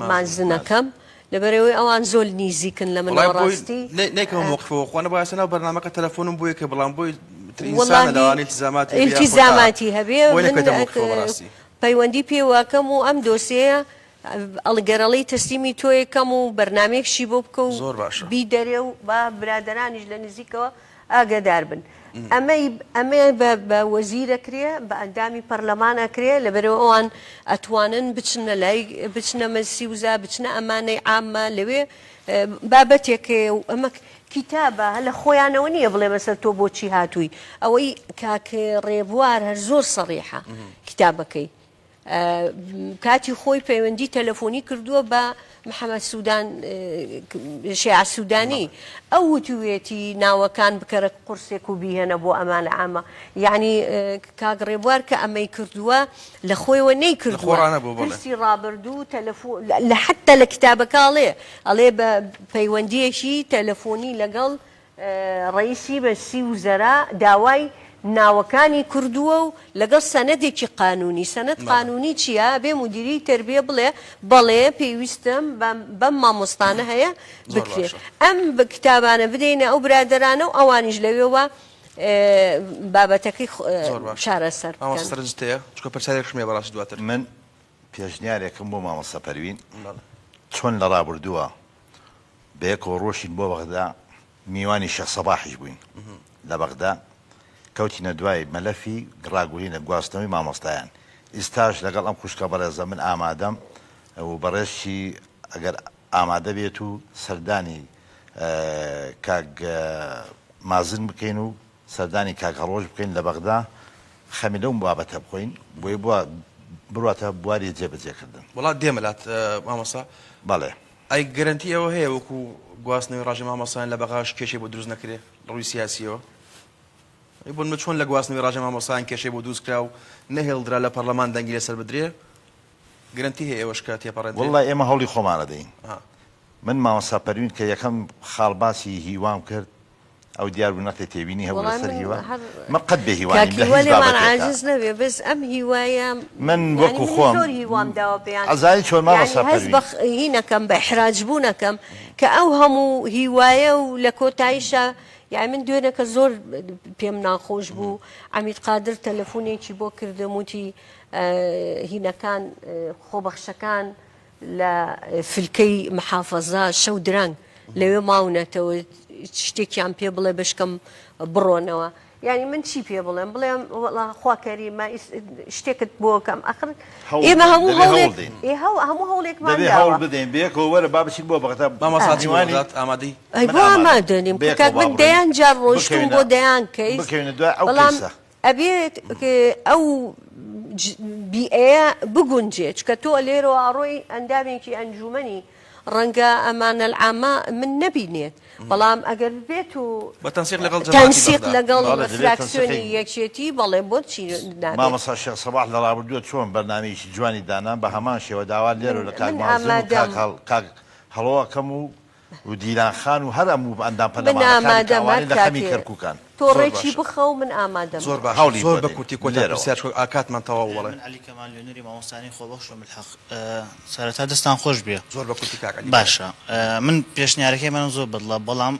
[SPEAKER 2] مازنەکەم لەبەرئەوەی ئەوان زۆر نیزیکن لە منەوە
[SPEAKER 1] وەڵای بۆی
[SPEAKER 2] ڕاستی
[SPEAKER 1] نەیکەمە مۆقفەوە خوا نەبوایە ناو بەرنامەکە تەلەفۆنم بۆ یەکە بەڵام بۆی تر ئینسانە
[SPEAKER 2] وەڵاهی
[SPEAKER 1] لەوانەیە ئیلتیزاماتی هەبێ یاخود ئا
[SPEAKER 2] ئیلتیزاماتی هەبێ
[SPEAKER 1] بۆی
[SPEAKER 2] من
[SPEAKER 1] نەکەوێتە مۆقفەوە بەڕاستی.
[SPEAKER 2] پەیوەندی پێوەکەم و ئەم دۆسیەیە ئەڵگەرەڵی تەسلیمی تۆیەکەم و بەرنامەیەکشی بۆ بکە و
[SPEAKER 1] زۆر باشە.
[SPEAKER 2] بیدەرێ و با برادەرانیش لە نزیکەوە ئاگەدار بن. ئەمەی ئەمەیان بە بە وەزیر ئەکرێ بە ئەندامی پەرلەمان ئەکرێ لەبەرئەوە ئەوان ئەتوانن بچنە لای بچنە مەجلسی وزا بچنە ئەمانەی عامە لەوێ بابەتێک هەیە و ئەمە کیتابە هەر لە خۆیانەوە نییە بڵێ مەسەل تۆ بۆچی هاتووی ئەوەی کاک ڕێبوار هەر زۆر سەڕیحە کیتابەکەی کاتی خۆی پەیوەندی تەلەفۆنی کردووە بە محەمەد سودان شیاع سودانی ئەو وتوویەتی ناوەکان بکەرە قورسێک و بیهێنە بۆ ئەمانە عامە یعنی کاک ڕێبوار کە ئەمەی کردووە لە خۆیەوە نەیکردووە پرسی ڕابردوو تەلەفۆن لە حتا لە کتابەکە ئەڵێ ئەڵێ بە پەیوەندیەکی تەلەفۆنی لەگەڵ ڕەئیسی مەجلسی وزەرا داوای ناوەکانی کردووە و لەگەڵ سەنەدێکی قانوونی، سەنەد قانوونی چییە؟ ئەبێ مودیری تەربیە بڵێ بەڵێ پێویستم بەم مامۆستانە هەیە بکرێ. ئەم کتابانە بدەینە ئەو برادەرانە و ئەوانیش لەوێوە بابەتەکەی چارەسەر بکەن.
[SPEAKER 1] مامۆستا سەرنجت هەیە؟ چونکە پرسیارێکشم هەیە بەڕاستی دواتر.
[SPEAKER 3] من پێشنیارێکم بۆ مامۆستا پەروین، چۆن لە ڕابردووە بەیەکەوە ڕۆشتین بۆ بەغدا، میوانی شێخ سەباحیش بووین لە بەغدا، کەوتینە دوای مەلەفی ڕاگورینە گواستنەوەی مامۆستایان، ئیستاش لەگەڵ ئەم خوشکە بەڕێزە من ئامادەم و بەڕێزشی ئەگەر ئامادە بێت و سەردانی کاک مازن بکەین و سەردانی کاک هەڵۆش بکەین لە بەغدا خەمی لەو بابەتە بخۆین بۆی بڕواتە بواری جێبەجێکردن.
[SPEAKER 1] وەڵا دێمە لات مامۆستا.
[SPEAKER 3] بەڵێ.
[SPEAKER 1] ئەی گەرەنتی ئەوە هەیە وەکو گواستنەوەی ڕاژەی مامۆستایان لە بەغاش کێشەی بۆ دروست نەکرێ لە ڕووی سیاسیەوە؟ ئەی بۆ نمونە چۆن لە گواستنەوەی ڕاژەی مامۆستایان کێشەی بۆ دروست کرا و نەهێڵدرا لە پەرلەمان دەنگی لەسەر بدرێ گرەنتی هەیە ئێوەش کە تێپەڕێندرێ؟
[SPEAKER 3] وەڵڵا ئێمە هەوڵی خۆمان ئەدەین. من مامۆستا پەروین کە یەکەم خاڵ باسی هیوام کرد ئەو دیار بوو نەختێ تێبینی هەبوو
[SPEAKER 2] وەڵای
[SPEAKER 3] لەسەر
[SPEAKER 2] من
[SPEAKER 3] هیوا
[SPEAKER 2] هەر
[SPEAKER 3] من قەت بێ هیوا
[SPEAKER 2] کاک
[SPEAKER 3] نیم لە
[SPEAKER 2] هیوا
[SPEAKER 3] هیچ
[SPEAKER 2] لێمان
[SPEAKER 3] بابەتێکا
[SPEAKER 2] عاجز نەبێ بەس ئەم هیوایە
[SPEAKER 3] من
[SPEAKER 2] یانی
[SPEAKER 3] وەکو
[SPEAKER 2] منیش
[SPEAKER 3] خۆم
[SPEAKER 2] زۆر هیوام داوە پێیان
[SPEAKER 3] ئەزانی چۆن
[SPEAKER 2] یانی
[SPEAKER 3] مامۆستا
[SPEAKER 2] هەست بە
[SPEAKER 3] پەروین
[SPEAKER 2] هی نەکەم بە ئیحراج بوونەکەم کە ئەو هەموو هیوایە و لە کۆتاییشا یانی من دوێنێکە زۆر پێم ناخۆش بوو عەمید قادر تەلەفونێکی بۆ کردم وتی هینەکان خۆبەخشەکان لە فلکەی محافەزە شەو درەنگ لەوێ ماونەتەوە شتێکیان پێ بڵێ بەشکەم بڕۆنەوە یعنی من چی پێ بڵێم بڵێم وەڵا خوا کەریمە شتێکت بۆ کەم ئەخر ئێمە هەموو هەوڵێک هەموو هەوڵێکمان
[SPEAKER 3] دەبێ هەوڵ بدەین بەیەکەوە وەرە با بچین بۆ بەغدا
[SPEAKER 1] مامۆستا چی بۆ بەغداد ئامادەی
[SPEAKER 2] ئەی بۆ ئامادە نیم کاک من دەیان جار ڕۆیشتوم بۆ دەیان کەیس
[SPEAKER 3] بکەوینە دوای ئەو
[SPEAKER 2] بەڵام
[SPEAKER 3] کەیسە
[SPEAKER 2] ئەبێت ئەو بیئەیە بگونجێ چکە تۆ لێرەوە ئەڕۆی ئەندامێکی ئەنجومەنی ڕەنگە ئەمانە العامە من نەبینێت بەڵام ئەگەر بێت و
[SPEAKER 1] بە تەنسیق لەگەڵ جەماعەتی
[SPEAKER 2] تەنسیق
[SPEAKER 1] بەغدا.
[SPEAKER 2] لەگەڵ
[SPEAKER 3] بەڵێ دەبێت
[SPEAKER 2] فراکسیۆنی
[SPEAKER 3] تەنسیقی
[SPEAKER 2] یەکێتی بەڵێ بۆچی نابێت؟
[SPEAKER 3] مامۆستا شێخ سەباح لە ڕابردووە چۆن بەرنامەیەکی جوانی دانا بە هەمان شێوە داوا
[SPEAKER 2] من
[SPEAKER 3] لێرەوە لە کاک
[SPEAKER 2] من
[SPEAKER 3] مازن و
[SPEAKER 2] ئامادەم.
[SPEAKER 3] کاک هەڵ کاک هەڵۆ ئەکەم و. و دیلان خان و هەر ئەم و ئەندام
[SPEAKER 2] من
[SPEAKER 3] پەرلەمانەکانی
[SPEAKER 2] ئامادەم هەر
[SPEAKER 3] کاوانەی لە خەمی
[SPEAKER 2] کاتێ
[SPEAKER 3] کەرکوکان.
[SPEAKER 2] تۆ
[SPEAKER 1] زۆر
[SPEAKER 2] ڕێکی
[SPEAKER 1] باشە.
[SPEAKER 2] بخە و من ئامادەم.
[SPEAKER 1] زۆر باشە
[SPEAKER 3] هەوڵی
[SPEAKER 1] زۆر
[SPEAKER 3] بۆ
[SPEAKER 1] بە
[SPEAKER 3] دەین
[SPEAKER 1] کورتی کۆتا
[SPEAKER 3] لێرەوە.
[SPEAKER 1] پرسیار چونکە کاتمان تەواو بوو بەڵێ.
[SPEAKER 7] من عەلی کەمال نوێنەری مامۆستایانی خۆبەخش و ملحق سەرەتا دەستان خۆش بێ.
[SPEAKER 1] زۆر بە کورتی کاک عەلی بەڵێ.
[SPEAKER 7] باشە من پێشنیارەکەی منم زۆر بەدڵە بەڵام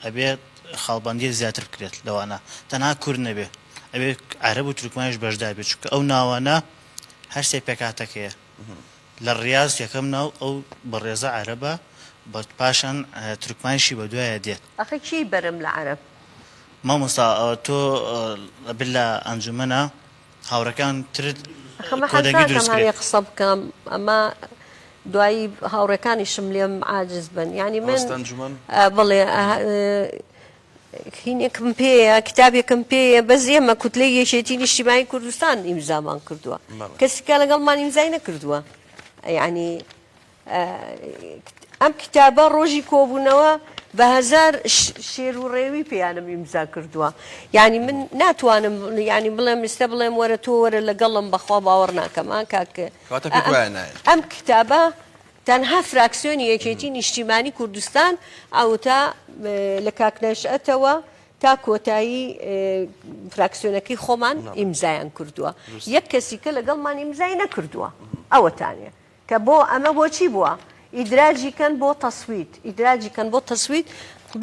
[SPEAKER 7] ئەبێت خاڵبەندیەک زیاتر بکرێت لەوانە تەنها کورد نەبێ ئەبێت عەرەب و تورکمانیش بەشدار بێت چونکە ئەو ناوانە هەرسێ پێکهاتەکەیە لە ڕیاز یەکەم ناو ئەو بەڕێزە عەرەبە بە پاشان تورکمانیشی بەدوایە دێت.
[SPEAKER 2] ئەخە کێی بەرم لە عەرەب؟
[SPEAKER 7] مامۆستا تۆ ئەبێت لە ئەنجومەنە هاوڕێکان ترت
[SPEAKER 2] ئەخە مە حەز
[SPEAKER 7] کۆدەنگی
[SPEAKER 2] ناکەم
[SPEAKER 7] دروست
[SPEAKER 2] هەنێ
[SPEAKER 7] کرێت.
[SPEAKER 2] قسە بکەم ئەمە دوایی هاوڕێکانیشم لێم عاجز بن یانی من
[SPEAKER 1] ڕاستە ئەنجومەن؟
[SPEAKER 2] بەڵێ هینێکم پێیە کتابێکم پێیە بەس ئێمە کوتلەی یەکێتی نیشتیمانی کوردستان ئیمزامان کردووە
[SPEAKER 1] بەڵێ.
[SPEAKER 2] کەسیکە لەگەڵمان ئیمزای نەکردووە یعنی ئەم کتابە ڕۆژی کۆبوونەوە بە هەزار شێر و ڕێوی پێیانم ئیمزا کردووە یعنی من ناتوانم یعنی بڵێم ئێستا بڵێم وەرە تۆ وەرە لەگەڵم بەخوا باوەڕ ناکەم ئا کاک
[SPEAKER 1] کەواتە پێت وایە نایەن؟
[SPEAKER 2] ئەم کتابە تەنها فراکسیۆنی یەکێتی نیشتیمانی کوردستان ئەوتا لە کاک نەشئەتەوە تا کۆتایی فراکسیۆنەکەی خۆمان ئیمزایان کردووە یەک کەسی کە لەگەڵمان ئیمزای نەکردووە ئەوەتانێ کە بۆ ئەمە بۆچی بووە ئیدراجی کەن بۆ تەسویت ئیدراجی کەن بۆ تەسویت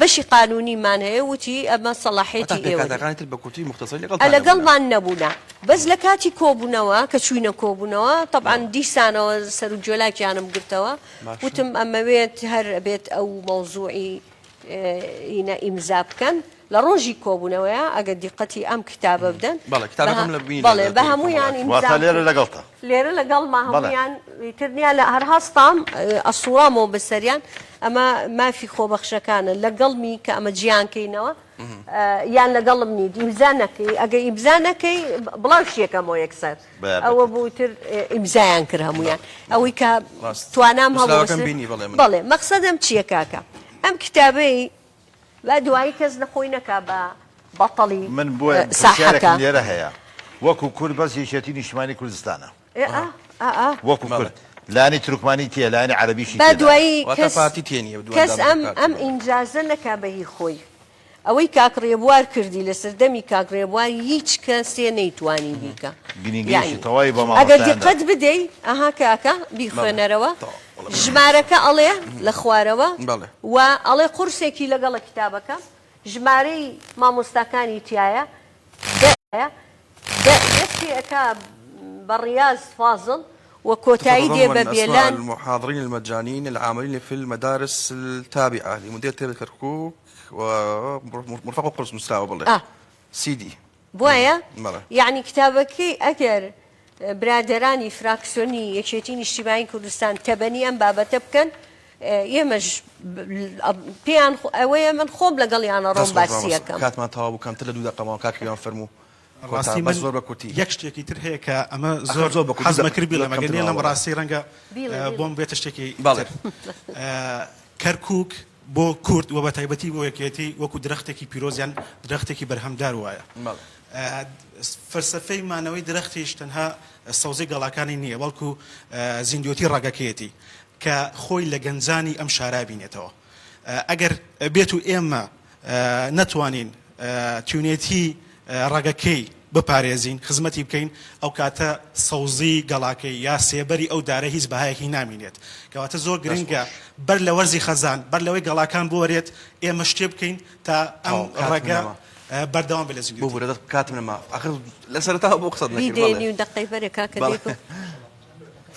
[SPEAKER 2] بەشی قانونیمان هەیە وتی ئەمە
[SPEAKER 1] هەتا
[SPEAKER 2] سەڵاحیەتی ئێوە نیە.
[SPEAKER 1] پێکهاتەکانی تر بە کورتی موختەسەری لەگەڵتان نەبوونە.
[SPEAKER 2] لەگەڵمان نەبوونە بەس لە کاتی کۆبوونەوە کە چووینە کۆبوونەوە تەبعەن دیسانەوە سەرو گوێلاکیانم گرتەوە
[SPEAKER 1] باشە.
[SPEAKER 2] وتم ئەمەوێت هەر ئەبێت ئەو مەوزوعی ئینە ئیمزا بکەن لە ڕۆژی کۆبوونەوەیە ئەگەر دیقەتی ئەم کتابە بدەن
[SPEAKER 1] بەڵێ کتابەکەم لە بینی
[SPEAKER 2] بەڵێ بە هەموویان
[SPEAKER 3] واتە
[SPEAKER 2] ئیمزام
[SPEAKER 3] لێرە
[SPEAKER 2] کرد.
[SPEAKER 3] لەگەڵتە.
[SPEAKER 2] لێرە لەگەڵما
[SPEAKER 3] بەڵێ.
[SPEAKER 2] هەموویان ئیتر نییە لە هەر هەستام ئەسوڕامەوە بەسەریان ئەمە مافی خۆبەخشەکانە لەگەڵمی کە ئەمە جیان کەینەوە یان لەگەڵم نیت ئیمزا نەکەی ئەگەر ئیمزا نەکەی بڵاوشی یەکەمەوە یەکسەر
[SPEAKER 3] بە-
[SPEAKER 2] ئەوە بوو ئیتر ئیمزایان کرد هەموویان ئەوەی کە
[SPEAKER 1] ڕاست.
[SPEAKER 2] توانام هەبوو
[SPEAKER 1] نووسراوەکەم
[SPEAKER 2] بەسەر-
[SPEAKER 1] بینی، بەڵێ من.
[SPEAKER 2] بەڵێ مەقسەدم چییە کاکە ئەم کتابەی با دوایی کەس نەخۆی نەکا بە بەتەڵی
[SPEAKER 3] من بۆیە
[SPEAKER 2] ساحەکە.
[SPEAKER 3] پرسیارێکم لێرە هەیە وەکو کورد بەس یەکێتی نیشتمانی کوردستانە
[SPEAKER 2] ئێ ئا ئا ئا.
[SPEAKER 3] وەکو کورد لایەنی تورکمانی تێیە لایەنی عەرەبیشی
[SPEAKER 2] با
[SPEAKER 3] تێدایە.
[SPEAKER 2] دوایی
[SPEAKER 1] واتە
[SPEAKER 2] کەس
[SPEAKER 1] پارتی تێ نییە دوو
[SPEAKER 2] کەس
[SPEAKER 1] ئەندام
[SPEAKER 2] ئەم
[SPEAKER 1] پارتی
[SPEAKER 2] ئەم
[SPEAKER 1] بەڵێ.
[SPEAKER 2] ئینجازە نەکا بە هی خۆی ئەوەی کاک ڕێبوار کردی لە سەردەمی کاک ڕێبوار هیچ کەسێ نەیتوانی بیکا
[SPEAKER 3] گرینگیەکی
[SPEAKER 2] یانی
[SPEAKER 3] تەواوی بە
[SPEAKER 2] ئەگەر
[SPEAKER 3] مامۆستایان دا.
[SPEAKER 2] دیقەت بدەی ئەها کاکە
[SPEAKER 1] بەڵێ
[SPEAKER 2] بیخوێنەرەوە
[SPEAKER 1] تەواو بەڵێ بەڵێ.
[SPEAKER 2] ژمارەکە ئەڵێ لە خوارەوە
[SPEAKER 1] بەڵێ.
[SPEAKER 2] و ئەڵێ قورسێکی لەگەڵە کتابەکە ژمارەی مامۆستاکانی تیایە دە دە دەست پێ ئەکا بە ڕیاز فازڵ و کۆتایی دێ
[SPEAKER 1] تتضمن
[SPEAKER 2] بە
[SPEAKER 1] أسماء
[SPEAKER 2] بێلان.
[SPEAKER 1] المحاضرين المجانيين العاملين في المدارس التابعة لمديرية تربية كركوك و مرفق قرص نووسراوە بڵێ
[SPEAKER 2] ئا.
[SPEAKER 1] سیدی
[SPEAKER 2] بۆیە
[SPEAKER 1] بەڵێ.
[SPEAKER 2] یەعنی کتابەکەی ئەگەر برادەرانی فراکسیۆنی یەکێتی نیشتیمانی کوردستان تەبەنی ئەم بابەتە بکەن ئێمەش پێیان ئەوەیە من خۆم لەگەڵیان ئەڕۆم
[SPEAKER 1] دەست خۆش
[SPEAKER 2] باسی
[SPEAKER 1] مامۆستا
[SPEAKER 2] ئەکەم.
[SPEAKER 1] کاتمان تەواو بوو کەمتر لە دوو دەقە ماوە کاک هیوان فەرموو کۆتا
[SPEAKER 4] ڕاستی
[SPEAKER 1] بەس
[SPEAKER 4] من
[SPEAKER 1] زۆر بە کورتی
[SPEAKER 4] یەک شتێکی تر هەیە کە ئەمە
[SPEAKER 1] ئەخر
[SPEAKER 4] زۆر
[SPEAKER 1] زۆر بە کورتی
[SPEAKER 4] حەزمە
[SPEAKER 1] زۆر
[SPEAKER 4] کرد بیڵێم ئەگەر
[SPEAKER 1] کەمتر
[SPEAKER 4] نەیڵێم
[SPEAKER 1] ماوە بەڵێ.
[SPEAKER 4] ڕاستی ڕەنگە
[SPEAKER 2] بیڵێ بیڵێ.
[SPEAKER 4] بۆم بێتە شتێکی
[SPEAKER 1] بەڵێ.
[SPEAKER 4] تر کەرکووک بۆ کورد و بەتایبەتی بۆ یەکێتی وەکو درەختێکی پیرۆز یان درەختێکی بەرهەمدار وایە. فەلسەفەی مانەوەی درەختیش تەنها سەوزەی گەڵاکانی نییە، بەڵکو زیندوێتی ڕەگەکەیەتی کە خۆی لە گەنجانی ئەم شارە بینێتەوە. ئەگەر بێت و ئێمە نەتوانین تیونێتی ڕەگەکەی بپارێزین، خزمەتی بکەین، ئەوکاتە سەوزی گەڵاکەی یا سێبەری ئەو دارە هیچ بەهایەکی نامینێت. کەواتە زۆر گرنگە بەر لە وەرزی خەزان، بەر لەوەی گەڵاکان بوەرێت، ئێمە شتێ بکەین تا ئەم ڕەگە بەردەوام بێت لە زیندوێتی.
[SPEAKER 1] ببورە دەست کاتم نەما ئاخر لە سەرەتاوە بۆ قسەت نەکرد.
[SPEAKER 2] بیدەیە نیو دەقەی بەرێ کاکە دەیکەم.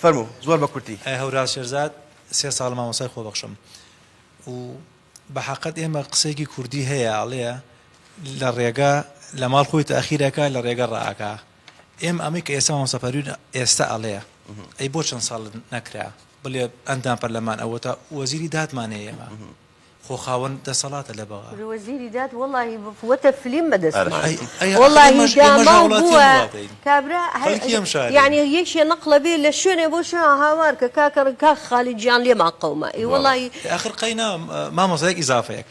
[SPEAKER 1] فەرموو زۆر بە کورتی.
[SPEAKER 8] هەوراز شێرزاد، سێ ساڵە مامۆستای خۆبەخشم و بە حەقت ئێمە قسەیەکی کوردی هەیە ئەڵێ لە ڕێگا لە ماڵ خۆی تاخیر ئەکا لە ڕێگە ڕائەکا ئێمە ئەمەی کە ئێستا مامۆستا پەروین ئێستا ئەڵێ ئەی بۆ چەند ساڵ نەکرا بڵێ ئەندام پەرلەمان ئەوەتا وەزیری دادمان هەیە ئێمە خۆ خاوەن دەسەڵاتە لە بەغا.
[SPEAKER 2] کورە وەزیری داد وەڵاهی بووەتە فلیم بەدەستمان
[SPEAKER 8] ئەی ئەی
[SPEAKER 2] وەڵاهی
[SPEAKER 8] ئێمەش ئێمەش
[SPEAKER 2] داماو
[SPEAKER 8] هاوڵاتیین
[SPEAKER 2] بووە
[SPEAKER 8] وڵاتەین
[SPEAKER 2] کابرا هەر
[SPEAKER 8] خەڵکی ئەم شارەین.
[SPEAKER 2] یەعنی یەکێ نەقڵە بێ لە شوێنێ بۆ شوێن هاوار کە کاکە کاک خالید گیان لێمان قەوما ئێ وەڵاهی.
[SPEAKER 8] ئاخر قەینا مامۆستا یەک ئیزافەیەک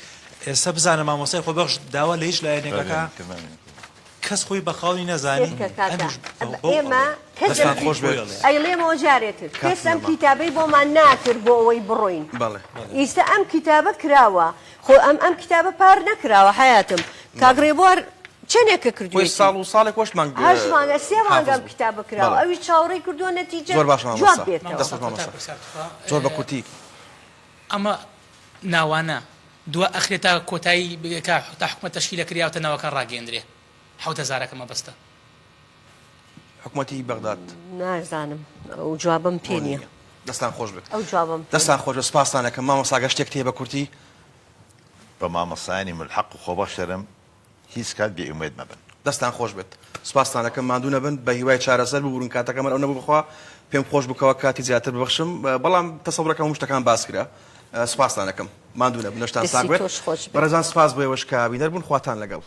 [SPEAKER 8] ئێستا بزانە مامۆستای خۆبەخش داوا لە هیچ لایەنێک ئەکا کەس خۆی بە خاوەنی نەزانی
[SPEAKER 2] سێرکە کاکە
[SPEAKER 8] ئەمیش بەو
[SPEAKER 2] ئێمە
[SPEAKER 8] ئەڵێ.
[SPEAKER 2] کەس
[SPEAKER 1] دەستان خۆش بێت.
[SPEAKER 2] ئەیڵێمەوە جارێ تر
[SPEAKER 1] کات
[SPEAKER 2] کەس ئەم
[SPEAKER 1] نەما.
[SPEAKER 2] کیتابەی بۆمان ناکرد بۆ ئەوەی بڕۆین
[SPEAKER 1] بەڵێ.
[SPEAKER 2] ئیستە ئەم کیتابە کراوە خۆ ئەم ئەم کیتابە پار نەکراوە حەیاتم کاک ڕێبوار چەنێکە
[SPEAKER 1] خۆی
[SPEAKER 2] کردوێتی
[SPEAKER 1] ساڵ و ساڵێک وەش مانگ
[SPEAKER 2] هەشت مانگە سێ مانگە
[SPEAKER 1] حافز
[SPEAKER 2] ئەم
[SPEAKER 1] بوو.
[SPEAKER 2] کیتابە کراوە
[SPEAKER 1] بەڵێ.
[SPEAKER 2] ئەویش چاوەڕێی کردووە نەتیجە
[SPEAKER 1] زۆر باشە
[SPEAKER 2] جواب
[SPEAKER 1] مامۆستا.
[SPEAKER 2] بێتەوە.
[SPEAKER 1] دەست خۆش
[SPEAKER 5] مامۆستا
[SPEAKER 1] مامۆستا.
[SPEAKER 5] کۆتا پرسیار تخوا.
[SPEAKER 1] زۆر بە کورتی.
[SPEAKER 5] ئەمە ناوانە دوا ئەخرێ تا کۆتایی کە تا حکومەت تەشکیل ئەکرێ یاوتە ناوەکان ڕاگەیەندرێ حەوت هەزارەکە مەبەستە.
[SPEAKER 1] حکومەتی بەغداد.
[SPEAKER 2] نازانم ئەو جوابەم پێ نیە.
[SPEAKER 1] دەستان خۆش بێت.
[SPEAKER 2] ئەو جوابەم پێ
[SPEAKER 1] دەستان خۆش بێت سوپاستان ئەکەم مامۆستا گەر شتێکت هەیە بە کورتی.
[SPEAKER 3] بە مامۆستایانی مولحەق و خۆبەخش دەرم هیچ کات بێ ئومێد مەبن.
[SPEAKER 1] دەستان خۆش بێت سوپاستان ئەکەم ماندوو نەبن بە هیوای چارەسەر ببورن کاتەکەم هەر ئەو نەبوو بەخوا پێم خۆش بوو کەوا کاتی زیاتر ببەخشم بەڵام تەسەورەکەم هەموو شتەکان باس کرا سوپاستان ئەکەم ماندوو نەبن لەشتان
[SPEAKER 2] دەستی
[SPEAKER 1] ساغ بێت
[SPEAKER 2] تۆش خۆش بێت.
[SPEAKER 1] بەڕێزان سوپاس بۆ ئێوەش کە بینەر بوون خواتان لەگەڵ.